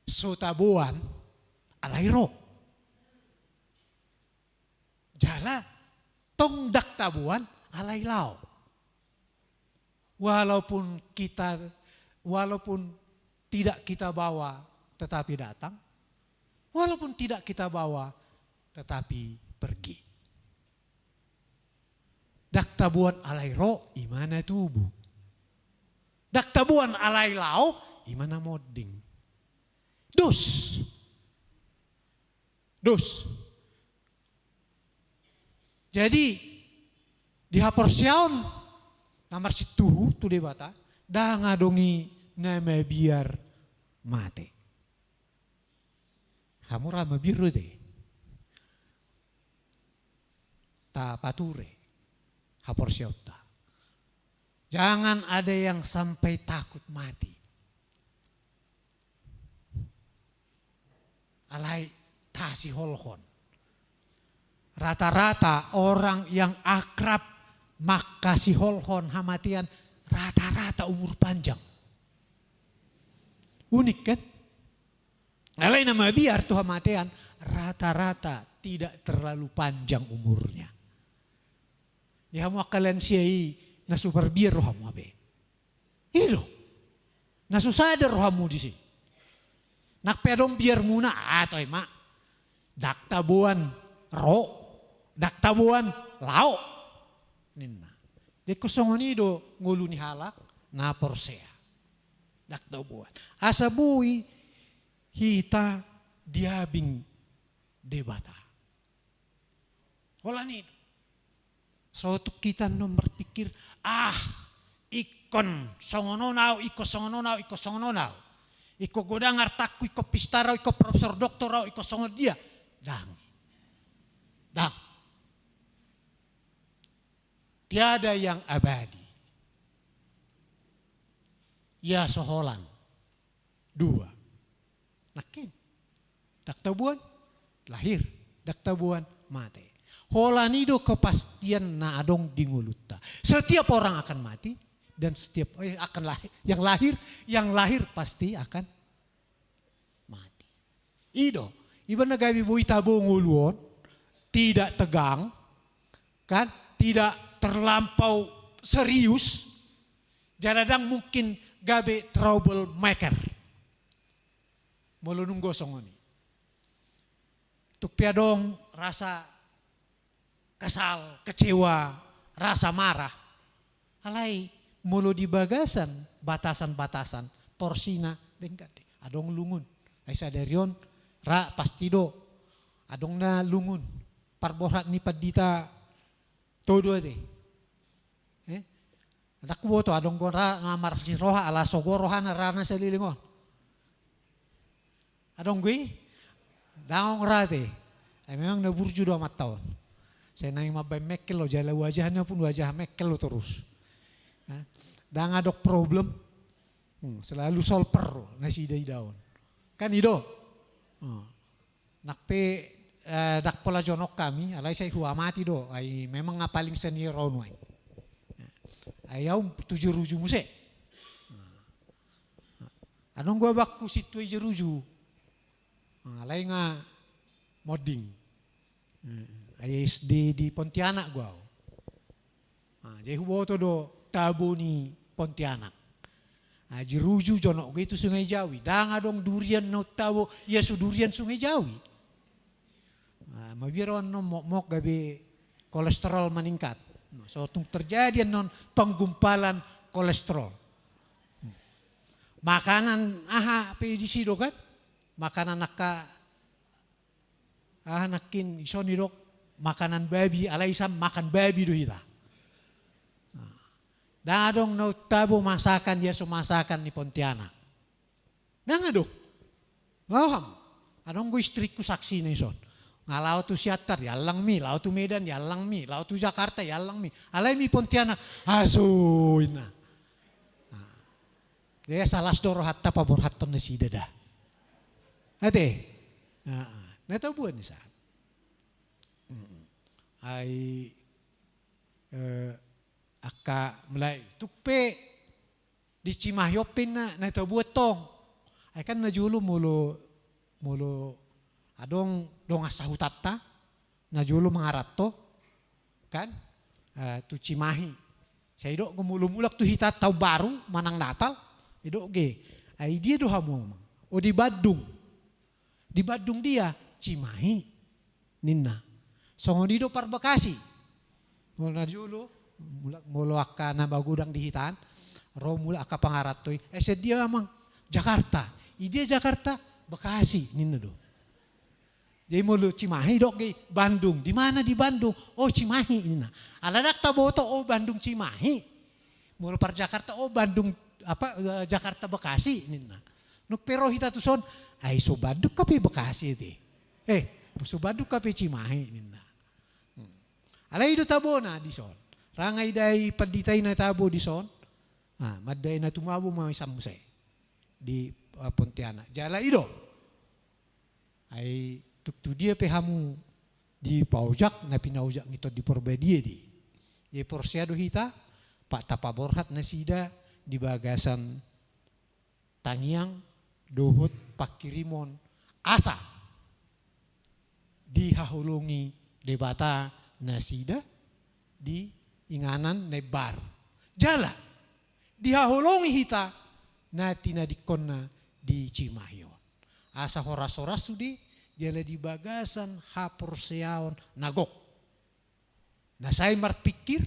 so taboan, alai ro. Jala tong ndang taboan, alai laho. Walaupun kita, walaupun tidak kita bawa, tetapi datang. Walaupun tidak kita bawa, tetapi pergi. Ndang taboan alai ro, imana tubu. Ndang taboan alai laho, imana monding. Dos. Dos. Jadi, di haporseaon na marsituhu tu Debata, ndang adong i na mabiar mate. Hamu ra mabiar do te. Tapature haporseaonta. Jangan ada yang sampai takut mati. Alai tasiholhon. Rata-rata orang yang akrab mangkasiholhon hamatean, rata-rata umur panjang. Unik kan? Alai na mabiar tu hamatean, rata-rata tidak terlalu panjang umurnya. Ia hamu angka lansia i, na so parbiar rohamu hape. I do. Na so sadar rohamu disi. Nang pe adong biarmuna, ah, toe ma. Ndang taboan ro, ndang taboan laho, ninna. Jadi songon i do ngolu ni halak na porsea. Ndang taboan. Asa boi hita diabing Debata. Holan i do. So tung hita annon marpikir, ah, ingkon songon on au, ingkon songon on au, ingkon songon on au. Ingkon godang artangku, ingkon pistar au, ingkon profesor doktor au, ingkon songon dia. Dang. Dang. Tiada yang abadi. Ia so holan. Dua. Nangkin. Ndang taboan lahir, ndang taboan mate. Holan i do kepastian na adong di ngolunta. Setiap orang akan mati dan setiap, eh, akan lahir, yang lahir, yang lahir pasti akan mati. I do, iba na gabe boi tabo ngolu on, tidak tegang, kan? Tidak terlampau serius, jala ndang mungkin gabe trouble maker. Molo nunga songon i. Tung pe adong rasa kesal, kecewa, rasa marah. Alai molo di bagasan batasan-batasan porsina denggan do. Adong lungun. Ai sadari on ra pasti do. Adong na lungun. Parborhat ni pandita Todo ate. Eh? Ndang huboto, adong do ra na marasi roha, ala sogo rohana ra na saleleng on. Adong do i? Ndang adong ra ate. Eh, memang na burju do amanta on. Sai naeng mambaen mengkel do, jala wajahna pun wajah mengkel do torus. Eh? Ndang adong problem. Hmm, selalu solver do nasida ida on. Kan i do? Hmm. Nang pe, eh, ndang pola jonok hami, alai sai huamati do, ai memang nga paling senior on nuaeng. Ai au tu Jeruju muse. Adong do abangku sintua i Jeruju. Alai nga monding. Ai S D di Pontianak do au. Ah, jadi huboto do tabo ni Pontianak. Ah, Jeruju jonok do i tu Sungai Jawi. Ndang adong durian na tabo, ia so durian Sungai Jawi. Ah, mabiar on annon mokmok gabe kolesterol meningkat. Nah, so tung terjadi annon penggumpalan kolesterol. Makanan aha pe disi do kan? Makanan angka Aha nangkin, ison i dok, makanan babi, alai ison makan babi do hita. Nah, ndang adong na tabo masakan, ia so masakan ni Pontianak. Ndang adong. Laho hamu. Adong do istriku saksina ison. Nga laho tu Siantar, diallang mi, laho tu Medan, diallang mi, laho tu Jakarta, diallang mi. Alai mi Pontianak, asu inna. Nah. Jadi asa las do rohanta paborhathon nasida da. Ate? Nah, na taboan i sa. Mm. Ai, eh, angka mulai tung pe di Cimahi on pe na, na taboan tong. Ai kan na jolo molo, molo adong dongan sahutanta, na jolo mangaranto, kan? Eh, tu Cimahi. Sai dok do molo mulak tu hita taon baru, manang Natal, didok ge. Ai dia do hamu amang? O di Bandung. Di Bandung dia, Cimahi. Ninna. Songon i do parbekasi. Molo na jolo, mulak, molo angka na magodang di hita an, ro mulak angka pangaranto i. Eh, sian dia amang? Jakarta. Idia Jakarta? Bekasi, ninna do. Jadi molo Cimahi dok ge Bandung. Di mana di Bandung? Oh, Cimahi, ninna. Ala ndang taboto, oh, Bandung Cimahi. Molo par Jakarta, oh, Bandung, apa, eh, Jakarta Bekasi, ninna. Nung pe ro hita tuson, ai so Bandung hape Bekasi ate. Eh, so Bandung hape Cimahi, ninna. Hmm. Alai i do tabona dison. Ra nga didai pandita i na tabo dison. Ah, mandai na tumabo ma ison muse. Di, eh, Pontianak. Jala i do. Ai tung tu dia pe hamu dipaojak, na pinaojak ni Tondi Porbadia do i. Jadi porsea do hita, pa-, tapaborhat nasida di bagasan tangiang dohot pangkirimon asa dihaholongi Debata nasida di inganan na imbaru. Jala dihaholongi hita na tinadingkonna di Cimahi on. Asa horas-horas sude jala di bagasan haporseaon na gok. Na sai marpingkir,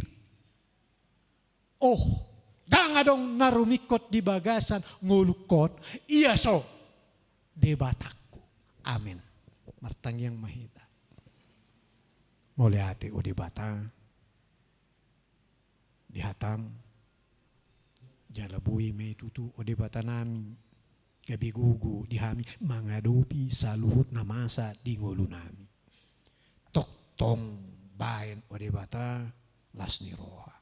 oh, ndang adong na rumingkot di bagasan ngolungkon, ia so Debatangku. Amen. Martangiang ma hita. Mauliate, o Debata, di hatam, jala boi ma i tutu, o Debata nami, gabe gogo di hami mangadopi saluhut na masa di ngolunami. Tongtong baen, o Debata, las ni roha.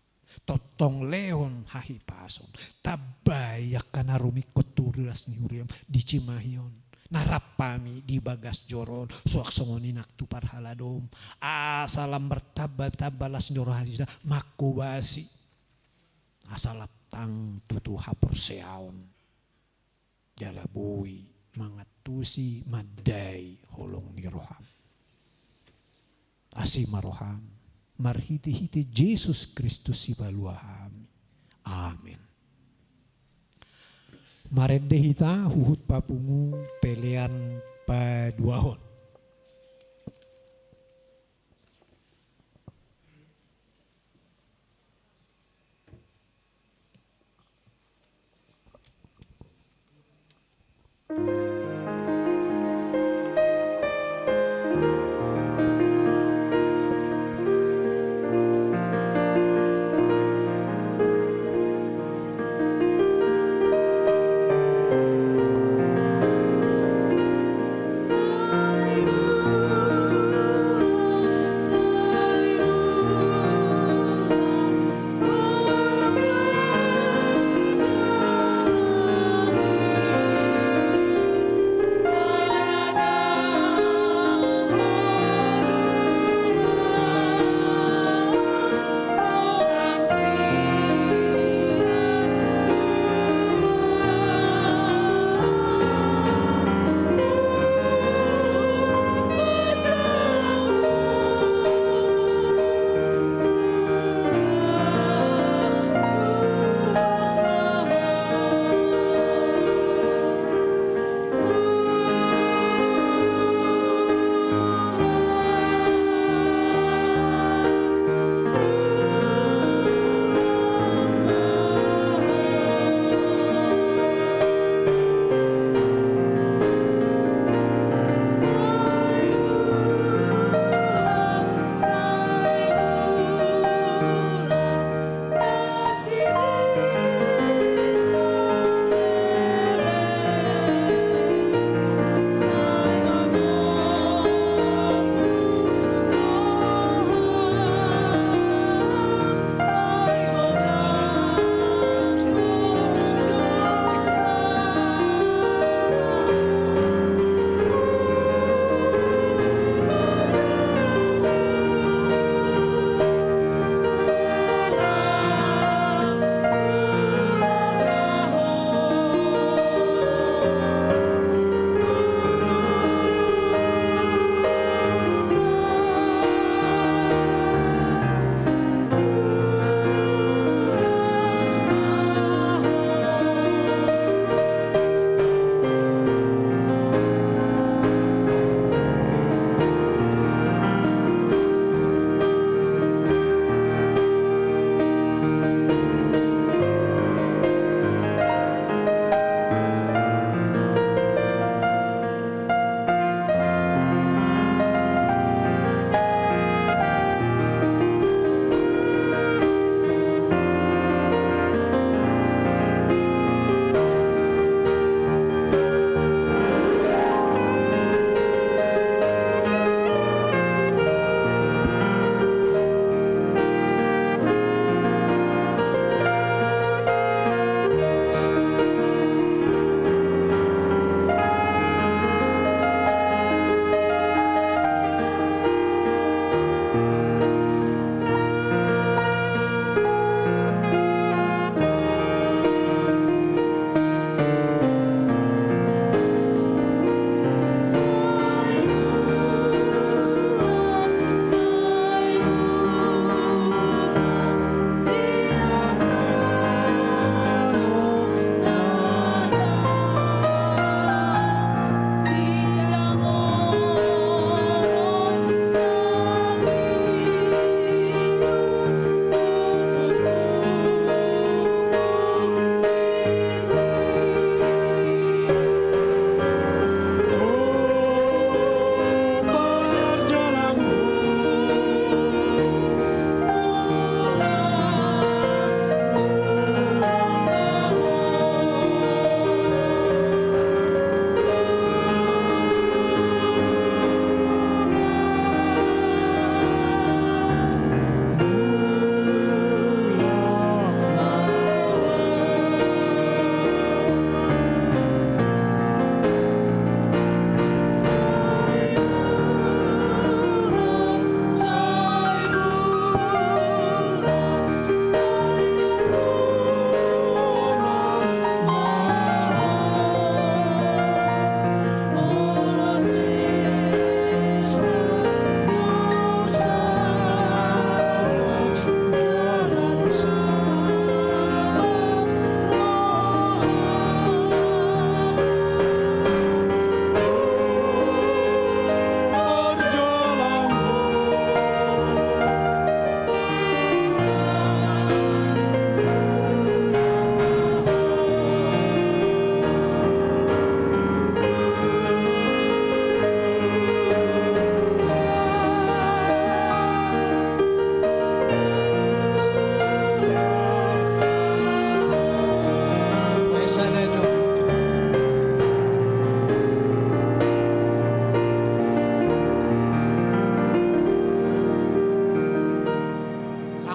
Tongtong lehon hahipason. Tambai angka na rumingkot tu las ni huriam di Cimahi on. Na rap hami di bagas joro on, suang songon i nang tu parhaladom. Asa lam martamba-tamba las ni roha nasida manghobasi. Asa lam tang tutu haporseaon. Jala boi mangantusi mandai holong ni roham. Asi ma roham, marhite-hite Jesus Kristus Sipalua hami. Amen. Marende hita huhut papungu pelean paduahon.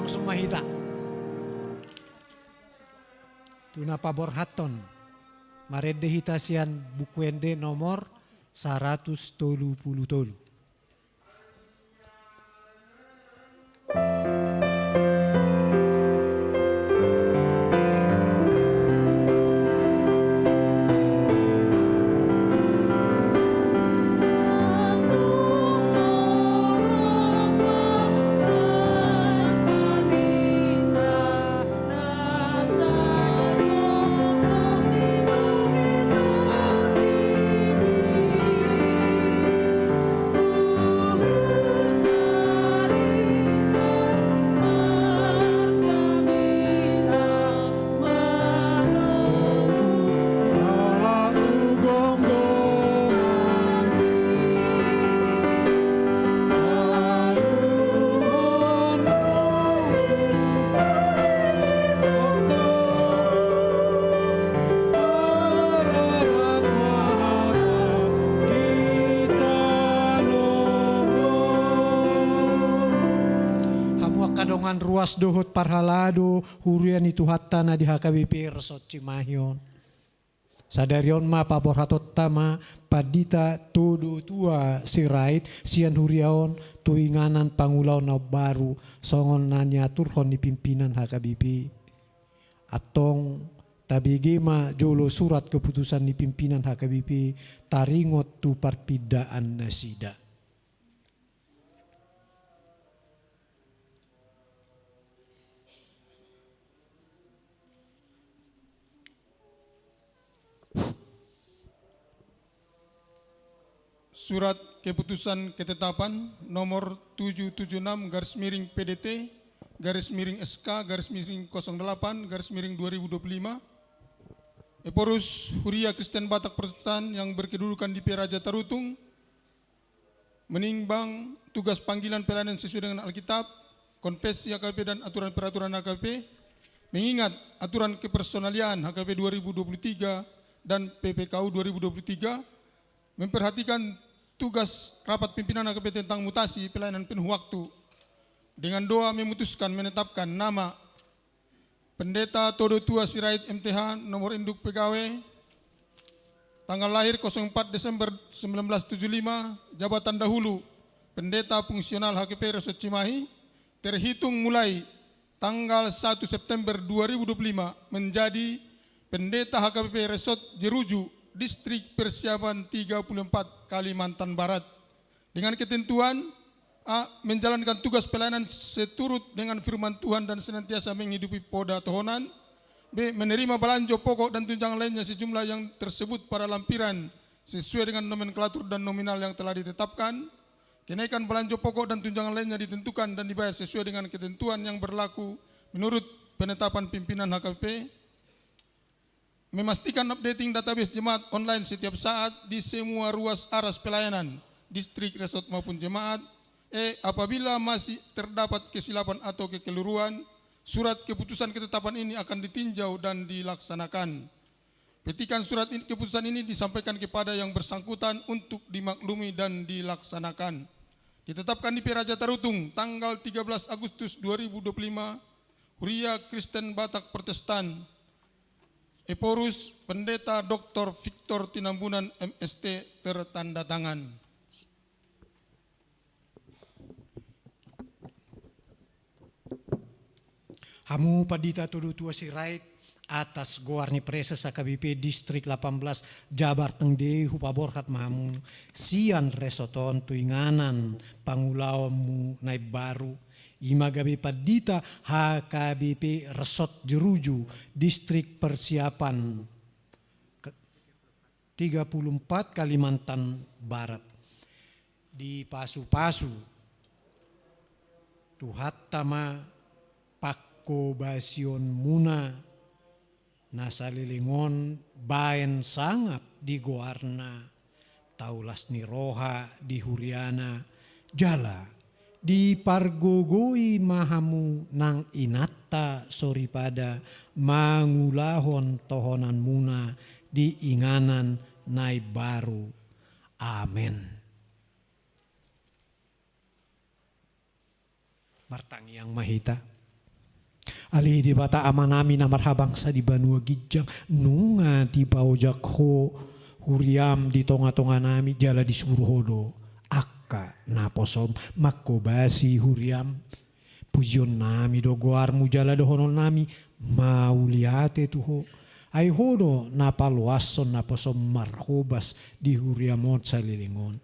Langsung ma hita tu na paborhathon. Marende hita sian Buku Ende nomor saratus tolu pulu tolu. Hamu angka dongan ruas dohot parhalado huria ni Tuhanta na di H K B P Resort Cimahi on. Sadari on ma paborhatonta ma Pandita Todo Tua Sirait sian huria on tu inganan pangulaon na baru songon na niaturhon ni pimpinan H K B P. Antong tabege ma jolo surat keputusan ni pimpinan H K B P taringot tu parpindaan nasida. Surat keputusan ketetapan nomor tujuh tujuh enam garis miring P D T garis miring S K garis miring kosong delapan garis miring dua ribu dua puluh lima. Ephorus, Huria Kristen Batak Protestan yang berkedudukan di P R Raja Tarutung, menimbang tugas panggilan pelayanan sesuai dengan Alkitab, konfesi H K B P dan aturan peraturan H K B P, mengingat aturan kepersonalian H K B P dua ribu dua puluh tiga dan P P K U dua ribu dua puluh tiga, memperhatikan tugas rapat pimpinan H K B P tentang mutasi pelayanan penuh waktu, dengan doa memutuskan menetapkan nama Pendeta Todo Tua Sirait M T H, nomor induk pegawe, tanggal lahir kosong empat Desember sembilan belas tujuh lima, jabatan dahulu Pendeta Fungsional H K P Resort Cimahi, terhitung mulai tanggal satu September dua ribu dua puluh lima, menjadi Pendeta H K P P Resort Jeruju, Distrik Persiapan tiga puluh empat, Kalimantan Barat. Dengan ketentuan, A, menjalankan tugas pelayanan seturut dengan firman Tuhan dan senantiasa menghidupi poda tohonan. B, menerima balanjo pokok dan tunjangan lainnya sejumlah yang tersebut pada lampiran sesuai dengan nomenklatur dan nominal yang telah ditetapkan. Kenaikan balanjo pokok dan tunjangan lainnya ditentukan dan dibayar sesuai dengan ketentuan yang berlaku menurut penetapan pimpinan H K P P. Memastikan updating database jemaat online setiap saat di semua ruas aras pelayanan, distrik, resort maupun jemaat. E, apabila masih terdapat kesilapan atau kekeliruan, surat keputusan ketetapan ini akan ditinjau dan dilaksanakan. Petikan surat in-, keputusan ini disampaikan kepada yang bersangkutan untuk dimaklumi dan dilaksanakan. Ditetapkan di P R Raja Tarutung, tanggal tiga belas Agustus dua ribu dua puluh lima, Huria Kristen Batak Protestan, Ephorus, Pendeta Doktor Victor Tinambunan, M S T, tertanda tangan. Hamu Pandita Todo Tua Sirait, atas goar ni Praeses H K B P Distrik delapan belas Jabar Tengdei hupaborhat ma hamu sian resort on tu inganan pangulaonmu na imbaru, i ma gabe Pandita H K B P Resort Jeruju, Distrik Persiapan ke-, tiga puluh empat, Kalimantan Barat. Dipasupasu Tuhanta ma panghobasionmuna na saleleng on, baen sangap di goarna, taulas ni roha di huriana, jala dipargogoi ma hamu nang inanta soripada mangulahon tohonanmuna di inganan na imbaru. Amen. Martangiang ma hita. Ale Debata Amanami na marhabangsa di banua ginjang, nunga dipaojak Ho huriaM di tongatonganami jala disuru Ho do angka naposoM manghobasi huriaM. Pujionnami do goarMu jala dohononnami mauliate tu Ho. Ai Ho do na paloashon naposoM marhobas di huriaM on saleleng on.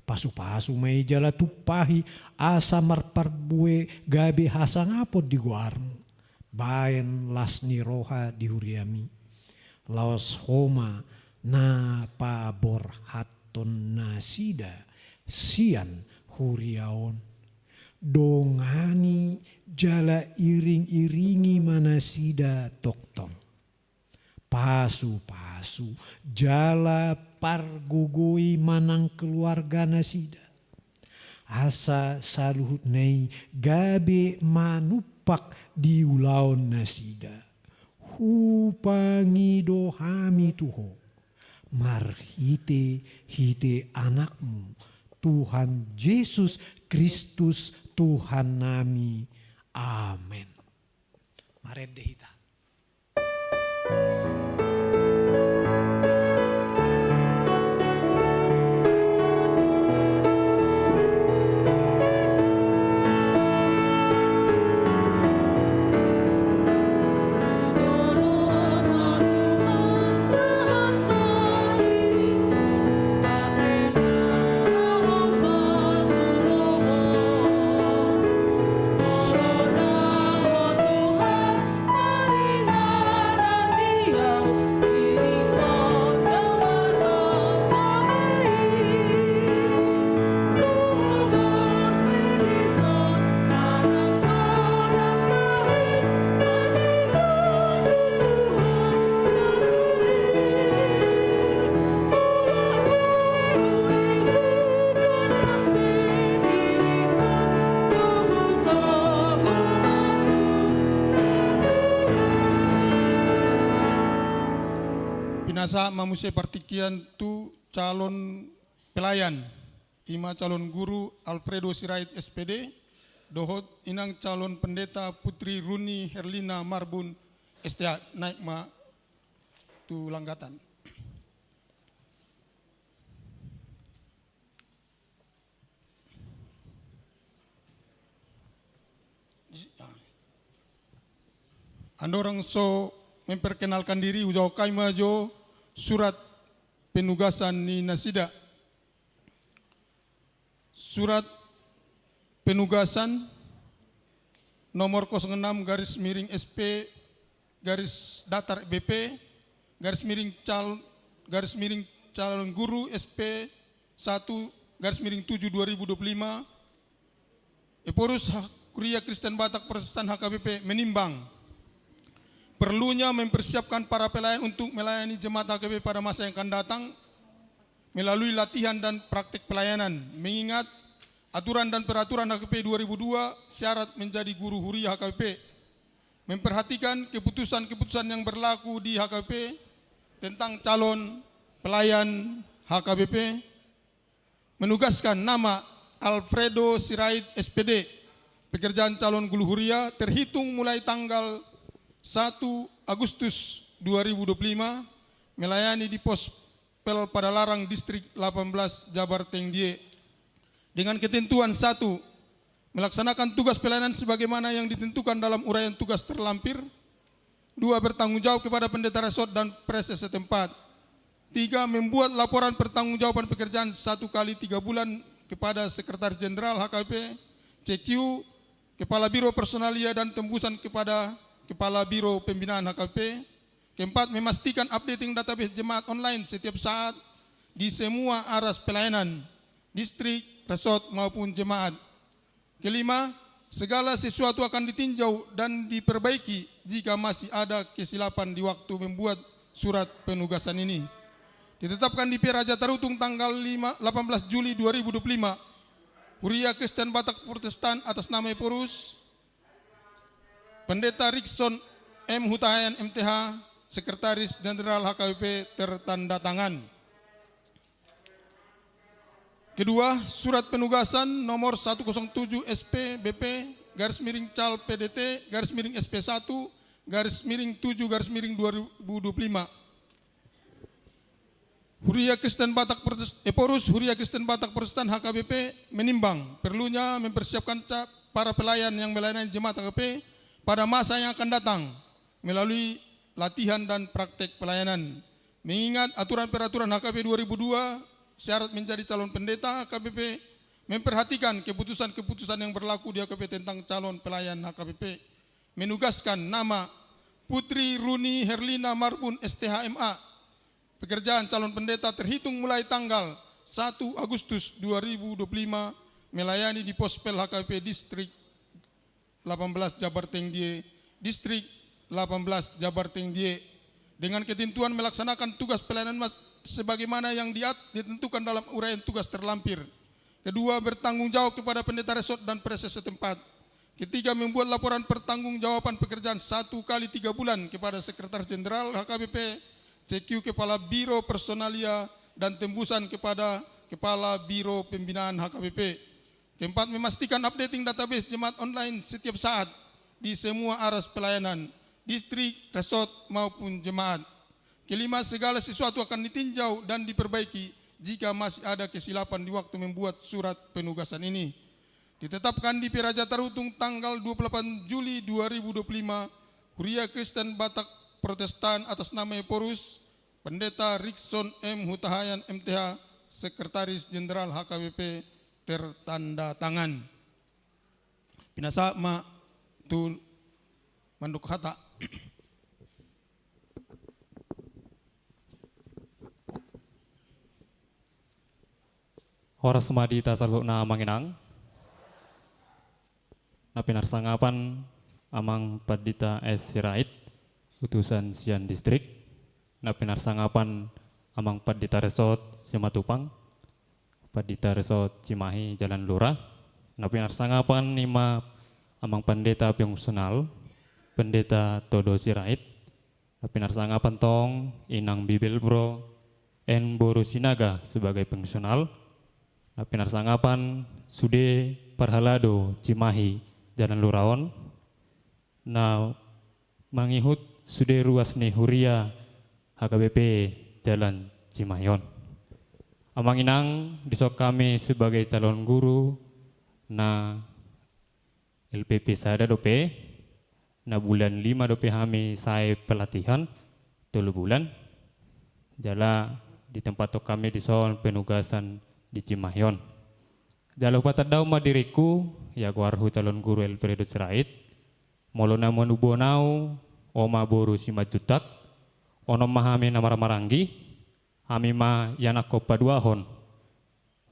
Pasupasu ma i jala tumpahi asa marparbue gabe hasangapon di goarMu. Baen las ni roha di huriaMi. Laos Ho ma na paborhathon nasida sian huria on. Dongani jala iringiringi ma nasida tongtong. Pasupasu jala pargogoi ma nang keluarga nasida. Asa saluhutna i gabe manumpak di ulaon nasida. Hupangido hami tu Ho. Marhitehite AnakMu, Tuhan Jesus Kristus, Tuhannami. Amen. Marende hita. Pinasahat ma muse partingkian tu calon pelayan, i ma calon guru Alfredo Sirait, S P D, dohot inang calon pendeta Putri Runi Herlina Marbun, S T A. Naik ma tu langgatan. Andorang so memperkenalkan diri, hujahahon hami ma jo surat penugasan ni nasida. Surat penugasan nomor kosong enam garis miring S P garis datar B P garis miring cal-, garis miring calon guru S P satu garis miring tujuh dua ribu dua puluh lima, Ephorus Kuria Kristen Batak Protestan H K B P menimbang perlunya mempersiapkan para pelayan untuk melayani jemaat H K B P pada masa yang akan datang melalui latihan dan praktek pelayanan, mengingat aturan dan peraturan H K B P dua ribu dua, syarat menjadi guru huria H K B P, memperhatikan keputusan-keputusan yang berlaku di H K B P tentang calon pelayan H K B P, menugaskan nama Alfredo Sirait, S P D, pekerjaan calon guru huria terhitung mulai tanggal satu Agustus dua ribu dua puluh lima, melayani di Pos Pel Padalarang, Distrik delapan belas, Jabar Tengdie. Dengan ketentuan: satu, melaksanakan tugas pelayanan sebagaimana yang ditentukan dalam uraian tugas terlampir. Dua, bertanggung jawab kepada pendeta resort dan prase setempat. Tiga, membuat laporan pertanggungjawaban pekerjaan satu kali tiga bulan kepada Sekretaris Jenderal H K B P, C Q, Kepala Biro Personalia dan Tembusan kepada Kepala Biro Pembinaan H K B P. Keempat, memastikan updating database jemaat online setiap saat di semua aras pelayanan, distrik, resort, maupun jemaat. Kelima, segala sesuatu akan ditinjau dan diperbaiki jika masih ada kesilapan di waktu membuat surat penugasan ini. Ditetapkan di P R A Jatarutung tanggal lima, delapan belas Juli dua ribu dua puluh lima, Huria Kristen Batak Protestan atas nama Ephorus, Pendeta Rikson M Hutahaean, M T H, Sekretaris Jenderal H K B P, tertanda tangan. Kedua, surat penugasan nomor satu kosong tujuh S P B P garis miring cal P D T, garis miring S P satu, garis miring tujuh, garis miring dua ribu dua puluh lima. Huria Kristen Batak Protest-, Ephorus, Huria Kristen Batak Protestan H K B P menimbang perlunya mempersiapkan ca-, para pelayan yang melayani jemaat H K B P pada masa yang akan datang melalui latihan dan praktek pelayanan. Mengingat aturan peraturan H K B dua ribu dua, syarat menjadi calon pendeta H K B P memperhatikan keputusan-keputusan yang berlaku di H K B P tentang calon pelayan H K B P. Menugaskan nama Putri Runi Herlina Marbun, S T H M A. Pekerjaan calon pendeta terhitung mulai tanggal satu Agustus dua ribu dua puluh lima, melayani di Pospel H K B P Distrik delapan belas Jabar Tengdie, Distrik delapan belas Jabar Tengdie, dengan ketentuan melaksanakan tugas pelayanan mas-, sebagaimana yang diat-, ditentukan dalam uraian tugas terlampir. Kedua, bertanggung jawab kepada pendeta resort dan preses setempat. Ketiga, membuat laporan pertanggungjawaban pekerjaan satu kali tiga bulan kepada Sekretaris Jenderal H K B P, C Q Kepala Biro Personalia, dan tembusan kepada Kepala Biro Pembinaan H K B P. Keempat, memastikan updating database jemaat online setiap saat di semua aras pelayanan, distrik, resort, maupun jemaat. Kelima, segala sesuatu akan ditinjau dan diperbaiki jika masih ada kesilapan di waktu membuat surat penugasan ini. Ditetapkan di Piraja Tarutung tanggal dua puluh delapan Juli dua ribu dua puluh lima, Huria Kristen Batak Protestan atas nama Ephorus, Pendeta Rikson M Hutahayan M T H, Sekretaris Jenderal H K B P, tertanda tangan. Pinasahat ma tu mandok hata. Horas ma di hita saluhutna amang inang. Na pinarsangapan amang Pandita S Sirait, utusan sian distrik. Na pinarsangapan amang Pandita Resort Simatupang, Pandita Resort Cimahi Jalan Lurah. Na pinarsangapan i ma amang Pandita Fungsional, Pendeta Todo Sirait. Na pinarsangapan tong inang Bibelvrouw N Boru Sinaga sebagai fungsional. Na pinarsangapan sude parhalado Cimahi Jalan Lurah on. Na mangihut sude ruas ni huria H K B P Jalan Cimahi on. Amang inang, dison hami sebagai calon guru na L P P sada dope, na bulan lima dope hami sae pelatihan, tolu bulan. Jala ditempathon hami dison penugasan di Cimahi on. Jala hupatandahon ma diringku, ia goarhu calon guru Elfredo Sirait. Molo na manubuhon ahu, Oma Boru Simanjuntak, onom ma hami na marhahamaranggi, hami ma ianakhon paduahon,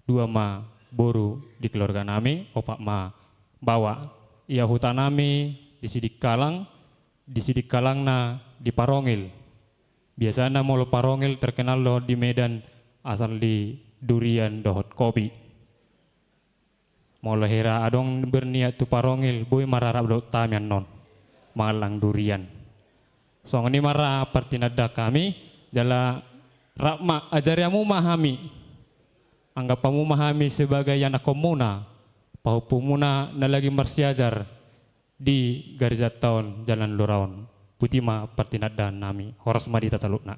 dua ma boru di keluarga nami, opat ma baoa. Ia huta nami di Sidikalang, di Sidikalang na di Parongil. Biasana molo Parongil terkenal dohot di Medan asal di durian dohot kopi. Molo hira adong berniat tu Parongil, boi ma rap dohot hami annon mangallang durian. Songon i ma ra partinandaan hami, jala rap ma, ajari hamu ma hami. Anggap hamu ma hami sebagai ianakhonmuna, pahompumuna na lagi marsiajar di garejanta on Jalan Lurah on. Boti ma partinandaan nami. Horas ma di hita saluhutna.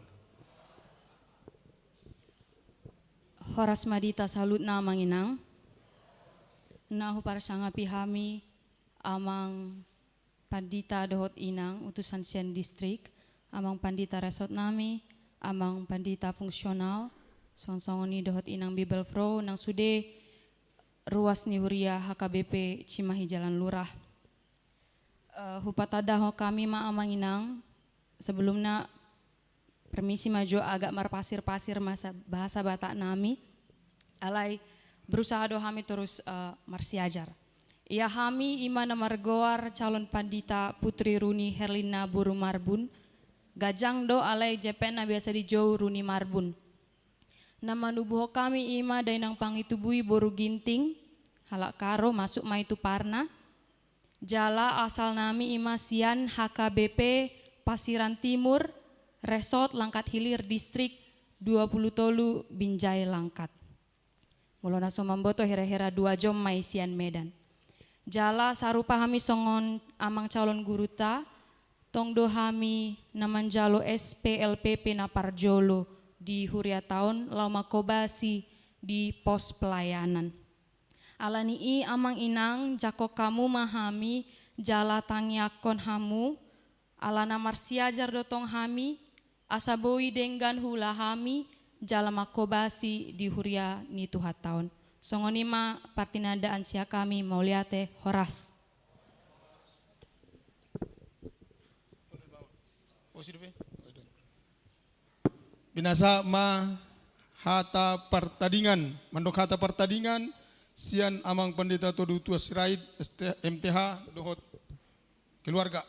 Horas ma di hita saluhutna amang inang. Na huparsangapi hami amang pandita dohot inang utusan sian distrik, amang pandita resort nami, amang pandita fungsional, songon-songon i dohot inang Bibelvrouw nang sude ruas ni huria H K B P Cimahi Jalan Lurah. Eh, hupatandahon hami ma amang inang, sebelumna permisi ma jo, agak marpasir-pasir ma sa-, bahasa Batak nami. Alai berusaha do hami torus, eh, marsiajar. Ia hami i ma na margoar calon pandita Putri Runi Herlina Boru Marbun. Ganjang do alai jempekna biasa dijou Runi Marbun. Na manubuhon hami i ma dainang pangitubui Boru Ginting, halak Karo, masuk ma i tu parna. Jala asal nami i ma sian H K B P Pasiran Timur, Resort Langkat Hilir, Distrik dua puluh tolu Binjai Langkat. Molo na so mamboto, hira-hira dua jom ma i sian Medan. Jala sarupa hami songon amang calon guruta, tong do hami na manjalo S P L P P na parjolo di huriata on laho mangkobasi di pos pelayanan. Ala ni i amang inang, jangkon hamu ma hami jala tangiangkon hamu, ala na marsiajar do tong hami, asa boi denggan huula hami jala mangkobasi di huria ni Tuhanta on. Songon i ma partinandaan sian hami, mauliate, horas. Binasahat ma hata partadingan, mandok hata partadingan sian Amang Pandita Todotua Sirait, S T, M T H, dohot keluarga.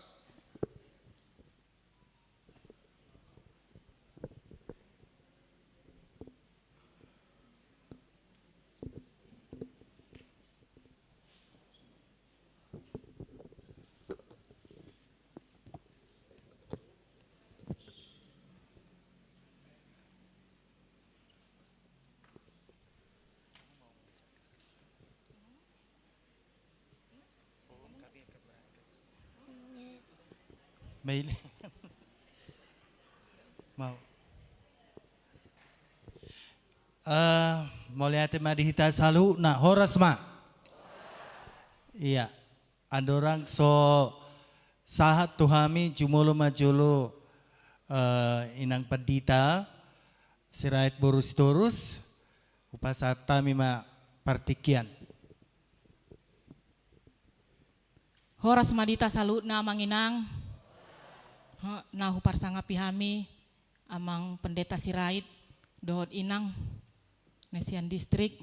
Baik. Mau. Eh, mauliate ma di hita saluhutna, horas ma. Iya. Andorang so sahat tu hami, jumolo ma jolo, eh, Inang Pandita Sirait boru Sitorus, hupasahat hami ma partingkian. Horas ma di hita saluhutna amang inang. Ho-, na huparsangapi hami, Amang Pendeta Sirait dohot inang na sian distrik,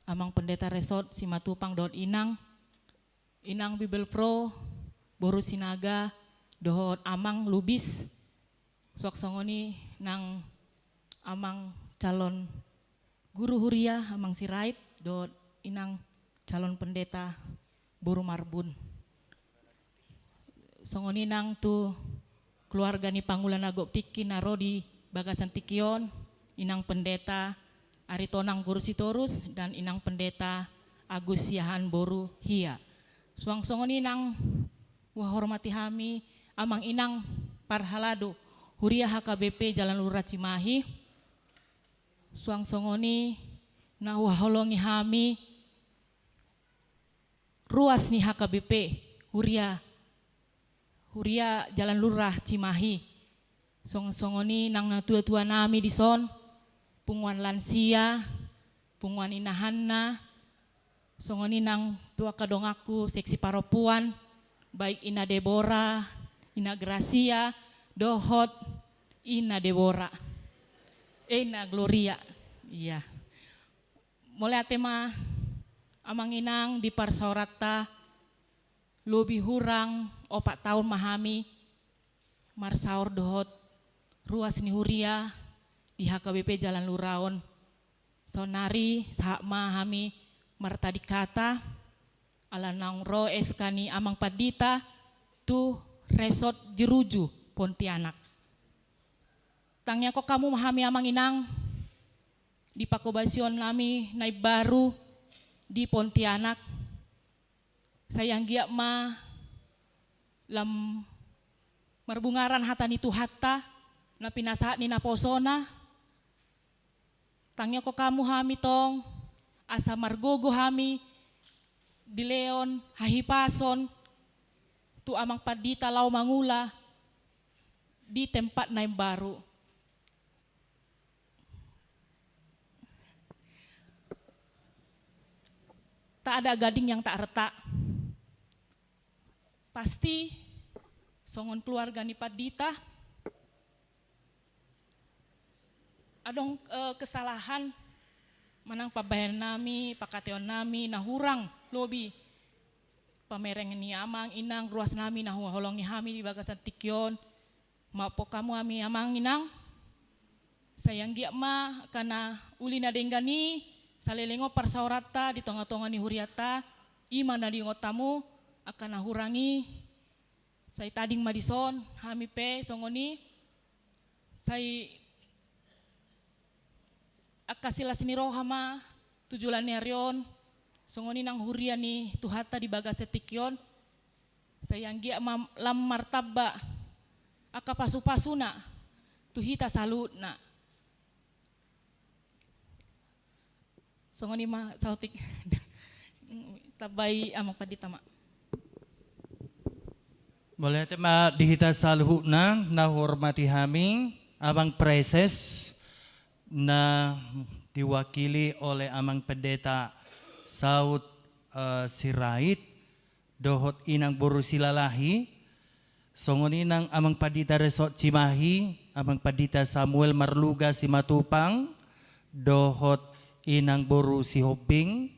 Amang Pendeta Resort Simatupang dohot inang, Inang Bibelvrouw boru Sinaga dohot Amang Lubis, suang songon i nang Amang calon guru huria, Amang Sirait, dohot Inang calon pendeta boru Marbun. Songon i nang tu keluarga ni pangula na gok tingki na ro di bagasan tingki on, Inang Pendeta Aritonang boru Sitorus dan Inang Pendeta Agus Siahaan boru Hia. Suang songon i nang huhormati hami amang inang parhalado huria H K B P Jalan Lurah Cimahi. Suang songon i na huhaholongi hami ruas ni H K B P huria, huria Jalan Lurah Cimahi. Suang songon i nang natua-tua nami dison, punguan lansia, punguan inahanna, songon i nang tu angka donganku seksi parompuan, baik Ina Debora, Ina Grasia, dohot Ina Debora. Eh, Ina Gloria. Iya. Mauliate ma amang inang, di parsaoranta lobi hurang opat taon ma hami marsaor dohot ruas ni huria di H K B P Jalan Lurah on. Saonnari sahat ma hami martading hata, ala naung ro S K ni Amang Pandita tu Resort Jeruju, Pontianak. Tangiangkon hamu ma hami amang inang, di pangkobasion nami na imbaru di Pontianak, sai anggiat ma lam marbungaran hata ni Tuhanta na pinasahat ni naposona. Tangiangkon hamu hami tong, asa margogo hami dilehon hahipason tu Amang Pandita laho mangula di tempat na imbaru. Tak ada gading yang tak retak. Pasti songon keluarga ni pandita, adong, eh, kesalahan manang pambahenan nami, pangkataion nami na hurang lobi pamereng ni amang inang ruas nami na huhaholongi hami di bagasan tingki on. Maafkon hamu hami amang inang. Sai anggiat ma angka uli na denggan i saleleng on parsaoranta di tonga-tonga ni hurianta, i ma na diingot hamu, angka na hurang i sai tading ma dison, hami pe songon i. Sai angka silas ni roha ma tu joloan ni ari on, Songon i nang huria ni Tuhanta di bagasan tingki on, sai anggiat ma lam martamba angka pasupasuna tu hita saluhutna. Songon i ma saotik. Tambai Amang Pandita ma. Mauliate ma di hita saluhutna na huhormati hami, Amang Praeses, na diwakili oleh Amang Pendeta Saud, eh, Sirait, dohot Inang Boru Silalahi, songon i nang Amang Pandita Resort Cimahi, Amang Pandita Samuel Marluga Simatupang, dohot Inang Boru Sihombing,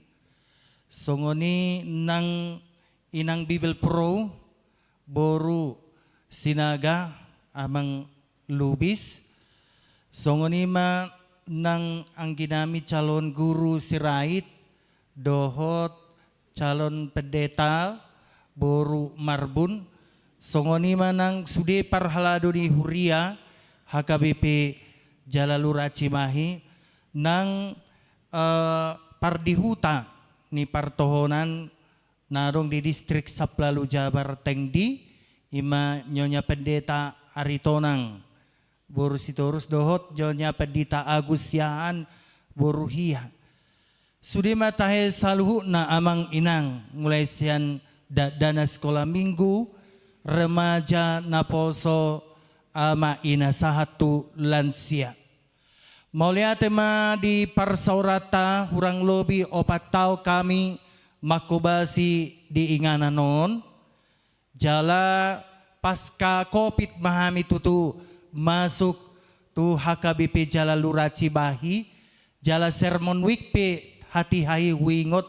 songon i nang Inang Bibelvrouw, Boru Sinaga, Amang Lubis, songon i ma nang angginami calon guru Sirait, dohot calon pendeta Boru Marbun, songon i ma nang sude parhalado ni huria H K B P Jalalura Cimahi, nang, eh, pardihuta ni partohonan na adong di distrik Sampulu Jabar Tengdi, i ma Nyonya Pendeta Aritonang Boru Sitorus dohot Nyonya Pendeta Agus Siahaan Boru Hia. Sude ma tahe saluhutna Amang Inang, mulai sian dakdanak sikola minggu, remaja, naposo, ama ina sahat tu lansia. Mauliate ma di parsaoranta, hurang lobi opat taon hami manghobasi di inganan on. Jala pasca covid ma hami tutu masuk tu H K B P Jalalura Cimahi, jala Sermon Week pe hatiha i huingot,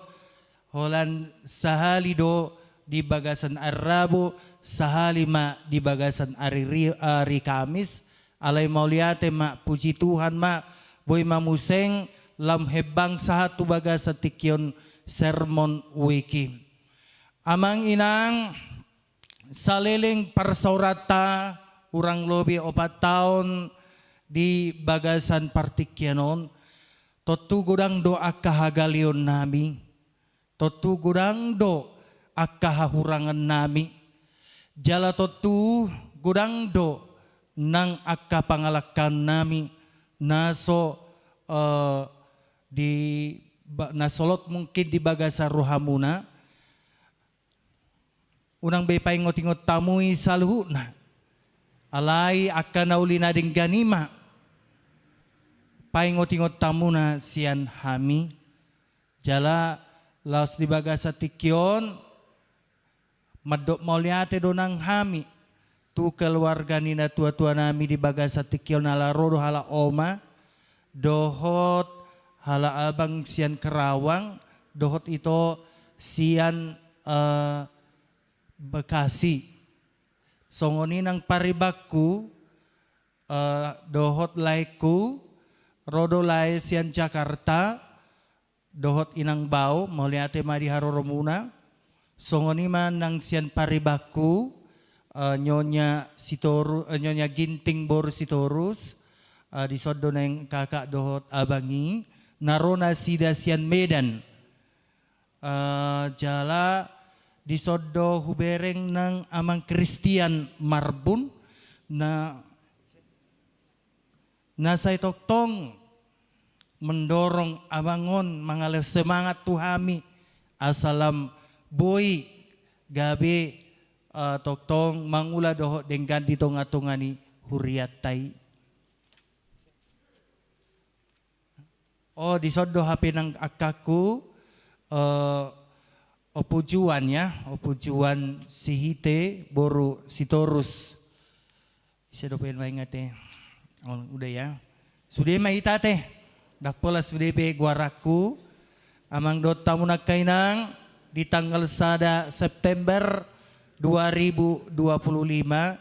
holan sahali do di bagasan ari Rabu, sahali ma di bagasan ari ri-, ari Kamis. Alai mauliate ma, puji Tuhan ma, boi ma muse lam hembang sahat tu bagasan tingki on Sermon Week i. Amang Inang, saleleng parsaoranta hurang lobi opat taon di bagasan partingkian on, tontu godang do angka hagaleonnami, tontu godang do angka hahurangannami, jala tontu godang do nang angka pangalangkaonnami na so, eh, di ba-, na so lot mungkin di bagasan rohamuna. Unang be paingotingot hamu i saluhutna. Alai angka na uli na denggan i ma paingotingot hamuna sian hami. Jala laos di bagasan tingki on, mandok mauliate do nang hami tu keluarga ni natuatuanami di bagasan tingki on, ala ro do halak oma, dohot halak abang sian Kerawang, dohot ito sian, eh, Bekasi. Songon i nang paribanku, eh, dohot laengku, ro do lae sian Jakarta, dohot inang bao, mauliate ma di haroromuna. Songon i ma nang sian paribanku, eh, Nyonya Sitoru-, eh, Nyonya Ginting boru Sitorus, eh, dison do naeng kakak dohot abang i, na ro nasida sian Medan. Eh, jala dison do hubereng nang Amang Kristian Marbun, na, na sai tongtong mendorong abang on, mangalehon semangat tu hami, asa lam boi gabe, eh, tongtong mangula dohot denggan di tongatonga ni hurianta i. Oh, dison do hape nang angkangku, eh, Ompu Juan ya, Ompu Juan Sihite boru Sitorus. Ise dope na ingat e. Oh, udah ya. Sude ma hita te. Ndang pola sude be goaranku. Amang dohot hamu nangkin inang, di tanggal sada September dua ribu dua puluh lima,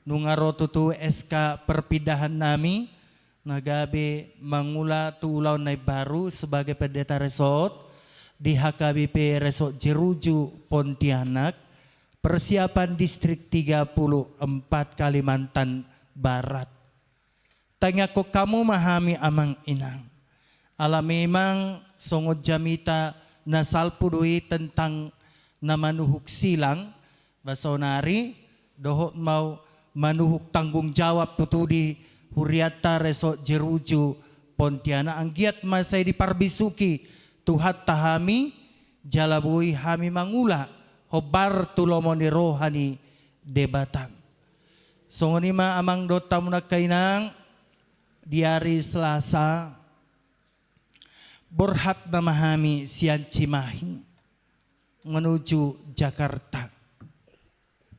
nunga ro tutu S K perpindahan nami, na gabe mangula tu ulaon na imbaru sebagai pendeta resort di H K B P Resort Jeruju Pontianak, persiapan distrik tiga puluh empat Kalimantan Barat. Tangiangkon hamu ma hami amang inang. Ala memang songon jamita na salpu do i tentang na manuhuk silang, ba saonari dohot ma au manuhuk tanggung jawab tutu di hurianta Resort Jeruju Pontianak, anggiat ma sai diparbisuhi Tuhanta hami, jala boi hami mangula hombar tu lomo ni roha ni Debata. Songon i ma amang dohot hamu angka inang, di ari Selasa, borhat nama hami sian Cimahi menuju Jakarta.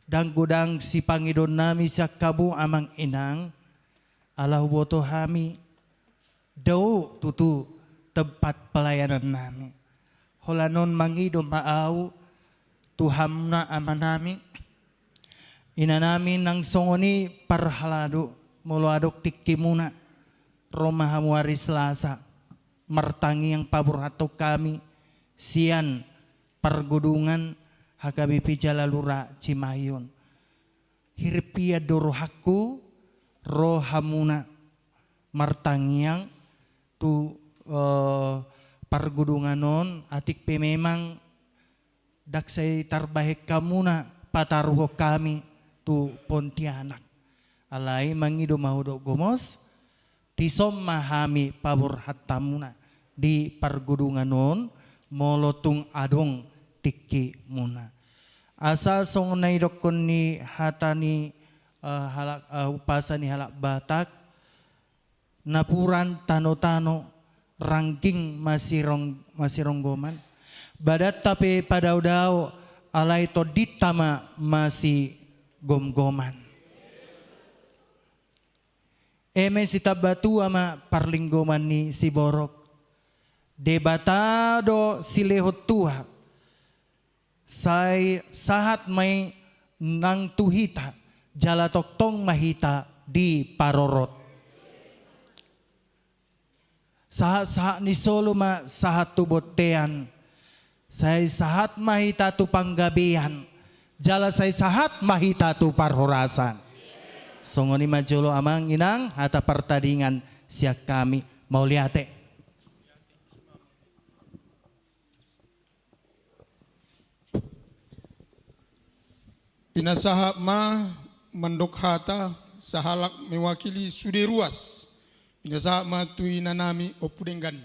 Ndang godang sipangidoon nami sian hamu amang inang, ala huboto hami dao tutu tempat pelayanan nami. Holan on mangido ma au tu hamuna ama nami, ina nami, nang songon i parhalado, molo adong tingkimuna, ro ma hamu ari Selasa, martangiang paborhathon hami sian Pargodungan H K B P Jalalura Cimahi on. Hirim hian do rohangku ro hamuna martangiang tu, eh, Pargodungan on, atik pe memang ndang sai tarbahen hamuna pataruhon hami tu Pontianak. Alai mangido ma hudok gomos, dison ma hami paborhat hamuna di Pargodungan on, molo tung adong tingkimuna. Asa songon na nidokhon ni hata ni, eh, halak, eh, umpasa ni halak Batak, napuran tano-tano, rangging masirong-, masironggoman. Badanta pe padao-dao, alai tondinta ma masigomgoman. Eme sitambatua ma parlinggoman ni siborok. Debata do silehon tuak. Sai sahat ma i nang tu hita, jala tongtong ma hita diparorot. Sahat-sahat ni solu ma sahat tu bontean. Sai sahat ma hita tu panggabean, jala sai sahat ma hita tu parhorasan. Songon i ma jolo amang inang hata partadingan sian hami. Mauliate. Pinasahat ma mandok hata sahalak mewakili sude ruas. Pinasahat ma tu ina nami Ompu Denggan.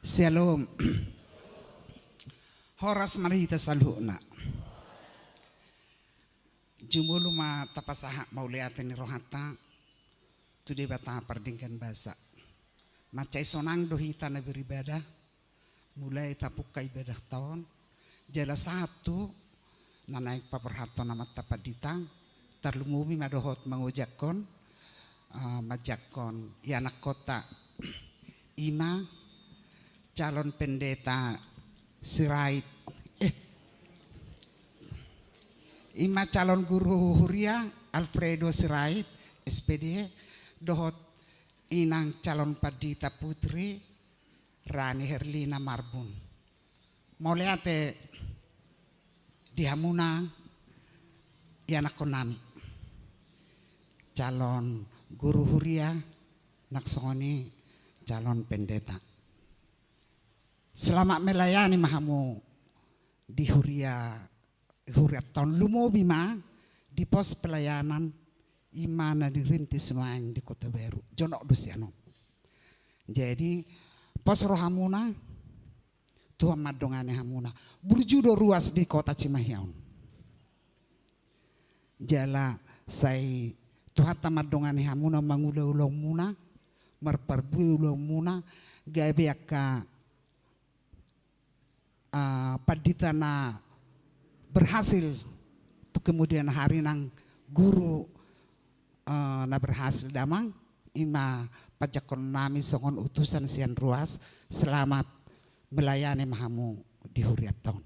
Syalom. Horas ma di hita saluhutna. Jumolo ma tapasahat mauliate ni rohanta tu Debata pardenggan basa. Mansai sonang do hita na beribadah, mulai tapungka ibadahta on, jala sahat tu na naeng paborhathon amanta pandita, tarlumobi ma dohot mangojakhon, eh, manjangkon ianakhonta, ima calon pendeta Sirait, eh, ima calon guru huria Alfredo Sirait, S P D, dohot inang calon pandita putri Rani Herlina Marbun. Mauliate di hamuna ianakhon nami, calon guru huria, nang songon i calon pendeta. Selamat melayani ma hamu di huria, hurianta on, lumobi ma di pos pelayanan ima na dirintis nuaeng di Kota Baru. Jonok do sian on. Jadi, pos rohamuna, Tuhan mandongani hamuna. Burju do ruas di kota Cimahi on. Jala sai Tuhanta mandongani hamuna mangula ulaonmuna, marparbue ulaonmuna, gabe angka, ah, pandita na berhasil tu kemudian hari, nang guru, ah, na berhasil damang. Ima panjangkon nami songon utusan sian ruas, selamat melayani ma hamu di hurianta on.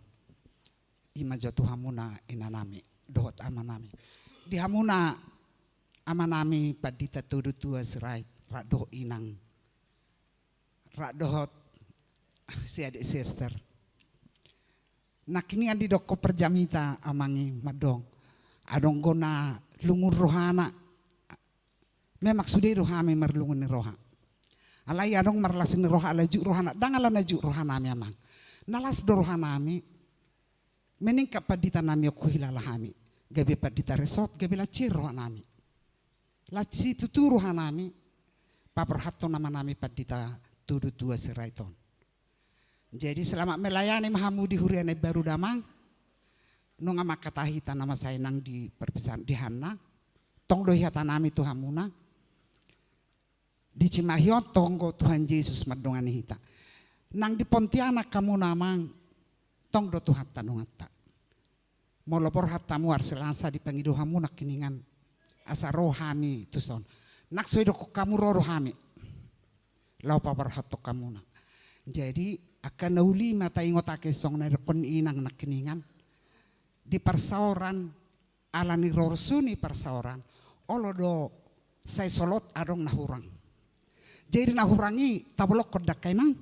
I ma jo tu hamuna inanami dohot amanami. Di hamuna amanami Pandita Todotua Sirait, rap dohot inang, rap dohot si adik Sester. Nangkiningan didokkon parjamita amang i mandok, adong do na lungun rohana. Memang sude do hami marlungun ni roha. Alai adong marlas ni roha ala juk rohana, ndang ala na juk rohanami amang. Na las do rohanami. Meningkat panditanami on huhilala hami. Gabe pandita resort, gabe las rohanami. Las situtu rohanami. Paborhathon amanami Pandita Todotua Sirait on. Jadi selamat melayani ma hamu di huria na imbaru damang. Nunga mangkatai hita na masa i nang di perpisahan di hana. Tong do i hatanami tu hamuna. Di Cimahi on tong do Tuhan Jesus mandongani hita. Nang di Pontianak hamuna amang, tong do Tuhanta donganta. Molo borhat hamu ari Selasa dipangido hamu nangkiningan. Asa ro hami tuson. Nang so idokkon hamu ro do hami. Laho paborhathon hamuna. Jadi angka na uli ma taingot ate songon na idokkon ni inang nangkiningan. Di parsaoran ala ni rorsuni parsaoran, olo do sai solot adong na hurang. Jadi na hurang i tabolongkon da angka inang,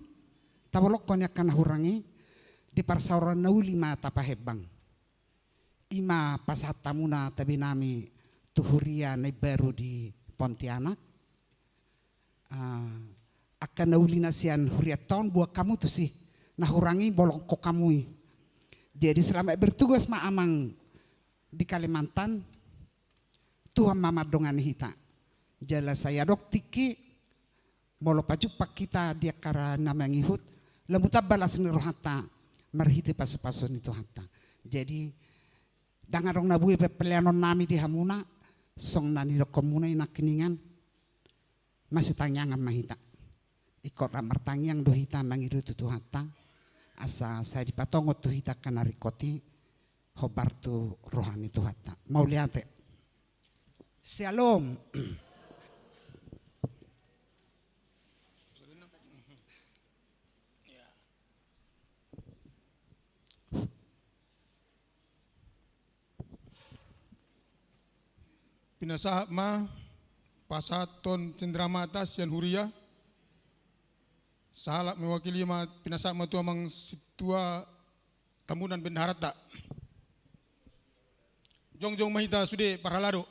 tabolongkon i angka na hurang i, di parsaoran na uli ma tapahembang. I ma pasahat hamuna tabenami tu huria na imbaru di Pontianak. Ah, angka na uli na sian hurianta on boan hamu tusi, na hurang i bolongkon hamu i. Jadi selamat bertugas ma amang di Kalimantan. Tuhan ma mandongani hita. Jala sai adong tingki molo pajumpang hita di angka na mangihut, lam tamba las ni rohanta marhite pasupasu ni Tuhanta. Jadi ndang adong na bue peleanonnami di hamuna, songon na nidokkonmuna i nangkiningan. Masitangiangan ma hita. Ingkon rap martangiang do hita mangido tu Tuhanta, asa sai dipatongon tu hita angka na ringkot i, hombar tu roha ni Tuhanta. Mauliate. Syalom. Pinasahat ma pasahathon cendramata sian huria. Sahalak mewakili ma pinasahat ma tu amang sintua Tambunan bendaharanta. Jongjong ma hita sude parhalado.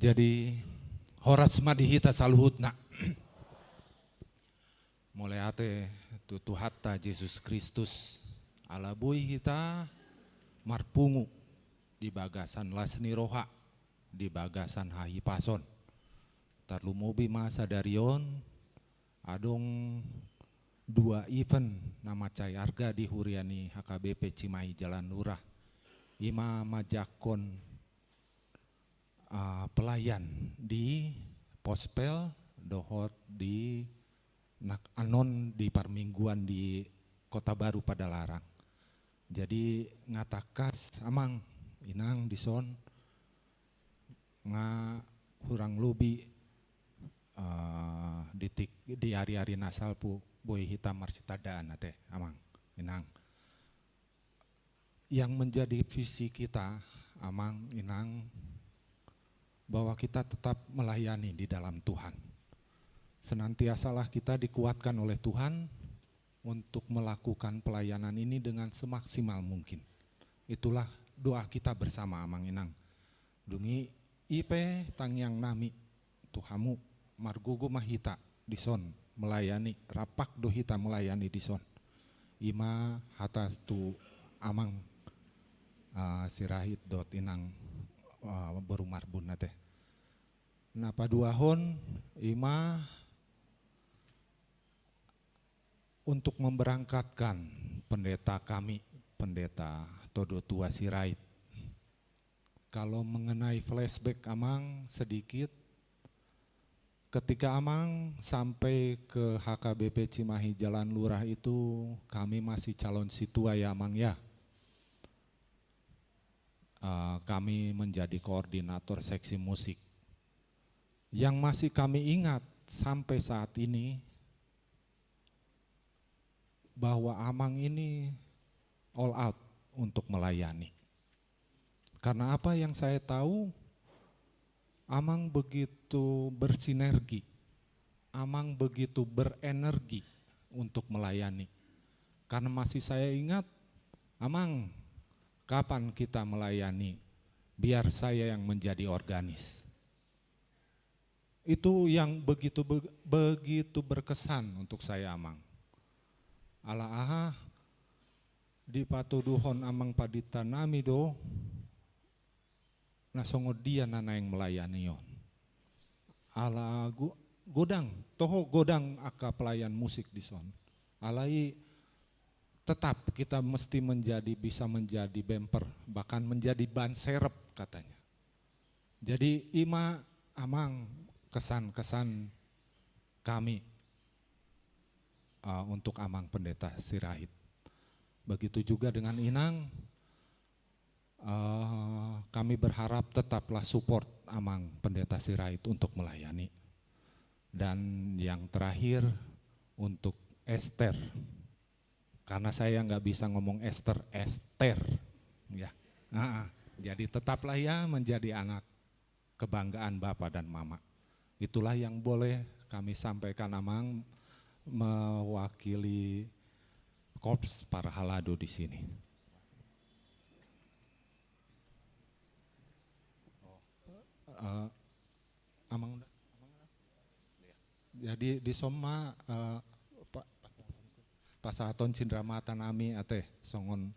Jadi horas ma di hita saluhutna. Mauliate tu Tuhanta Jesus Kristus, ala boi hita marpungu di bagasan las ni roha, di bagasan hahipason. Tarlumobi ma sadari on, adong dua event na mansai arga di huria ni H K B P Cimahi Jalan Lurah. I ma manjangkon, ah, pelayan di Pospel dohot di nang annon di parmingguan di Kota Baru Padalarang. Jadi nga tangkas amang inang dison nga hurang lobi, eh, di tik-, di ari-ari na salpu boi hita marsitandaan ate amang inang. Yang menjadi visi kita, amang, inang, bahwa kita tetap melayani di dalam Tuhan. Senantiasalah kita dikuatkan oleh Tuhan untuk melakukan pelayanan ini dengan semaksimal mungkin. Itulah doa kita bersama, amang, inang. Dung i, i pe tangiang nami tu hamu, margogo ma hita dison melayani, rap do hita melayani dison. I ma hata tu amang, ah, Sirait dohot inang, ah, boru Marbun ate. Na paduahon i ma untuk memberangkatkan pendeta kami, Pendeta Todotua Sirait. Kalau mengenai flashback, amang, sedikit, Ketika Amang sampai ke H K B P Cimahi Jalan Lurah itu, kami masih calon situa ya, Amang, ya. Eh, kami menjadi koordinator seksi musik. Yang masih kami ingat sampai saat ini, bahwa Amang ini all out untuk melayani. Karena apa yang saya tahu, Amang begitu bersinergi, Amang begitu berenergi untuk melayani. Karena masih saya ingat, "Amang, kapan kita melayani? Biar saya yang menjadi organis." Itu yang begitu be-, begitu berkesan untuk saya, Amang. Ala aha, dipatuduhon Amang Pandita nami do, na songon dia na naeng melayani on. Ala go-, godang, toho godang angka pelayan musik dison. Alai tetap kita mesti menjadi, bisa menjadi bemper, bahkan menjadi ban serep, katanya. Jadi, i ma, Amang, kesan-kesan kami, eh, untuk Amang Pendeta Sirait. Begitu juga dengan Inang, eh, kami berharap tetaplah support Amang Pendeta Sirait untuk melayani. Dan yang terakhir, untuk Ester. Karena saya nggak bisa ngomong Ester, Ester. Ya. Heeh. Jadi tetaplah ia menjadi anak kebanggaan Bapa dan Mama. Itulah yang boleh kami sampaikan, Amang, mewakili Korps Parhalado di sini. Eh, Amang udah? Jadi, dison ma, eh, pa-, pasahaton cindramata nami ate, songon,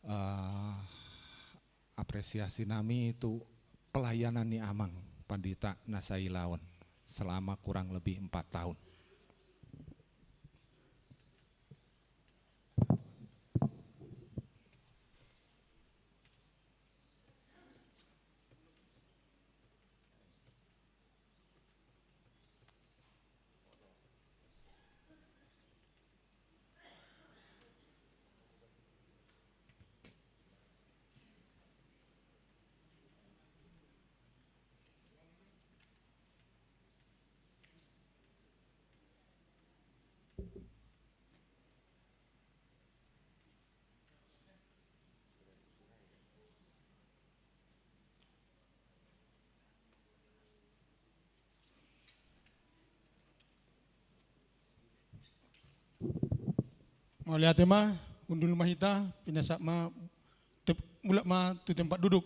eh, apresiasi nami tu pelayanan ni Amang Pandita na sailaon selama kurang lebih empat tahun. Mauliate ma, hundul ma hita, pinasahat ma, te-, mulak ma tu tempat duduk.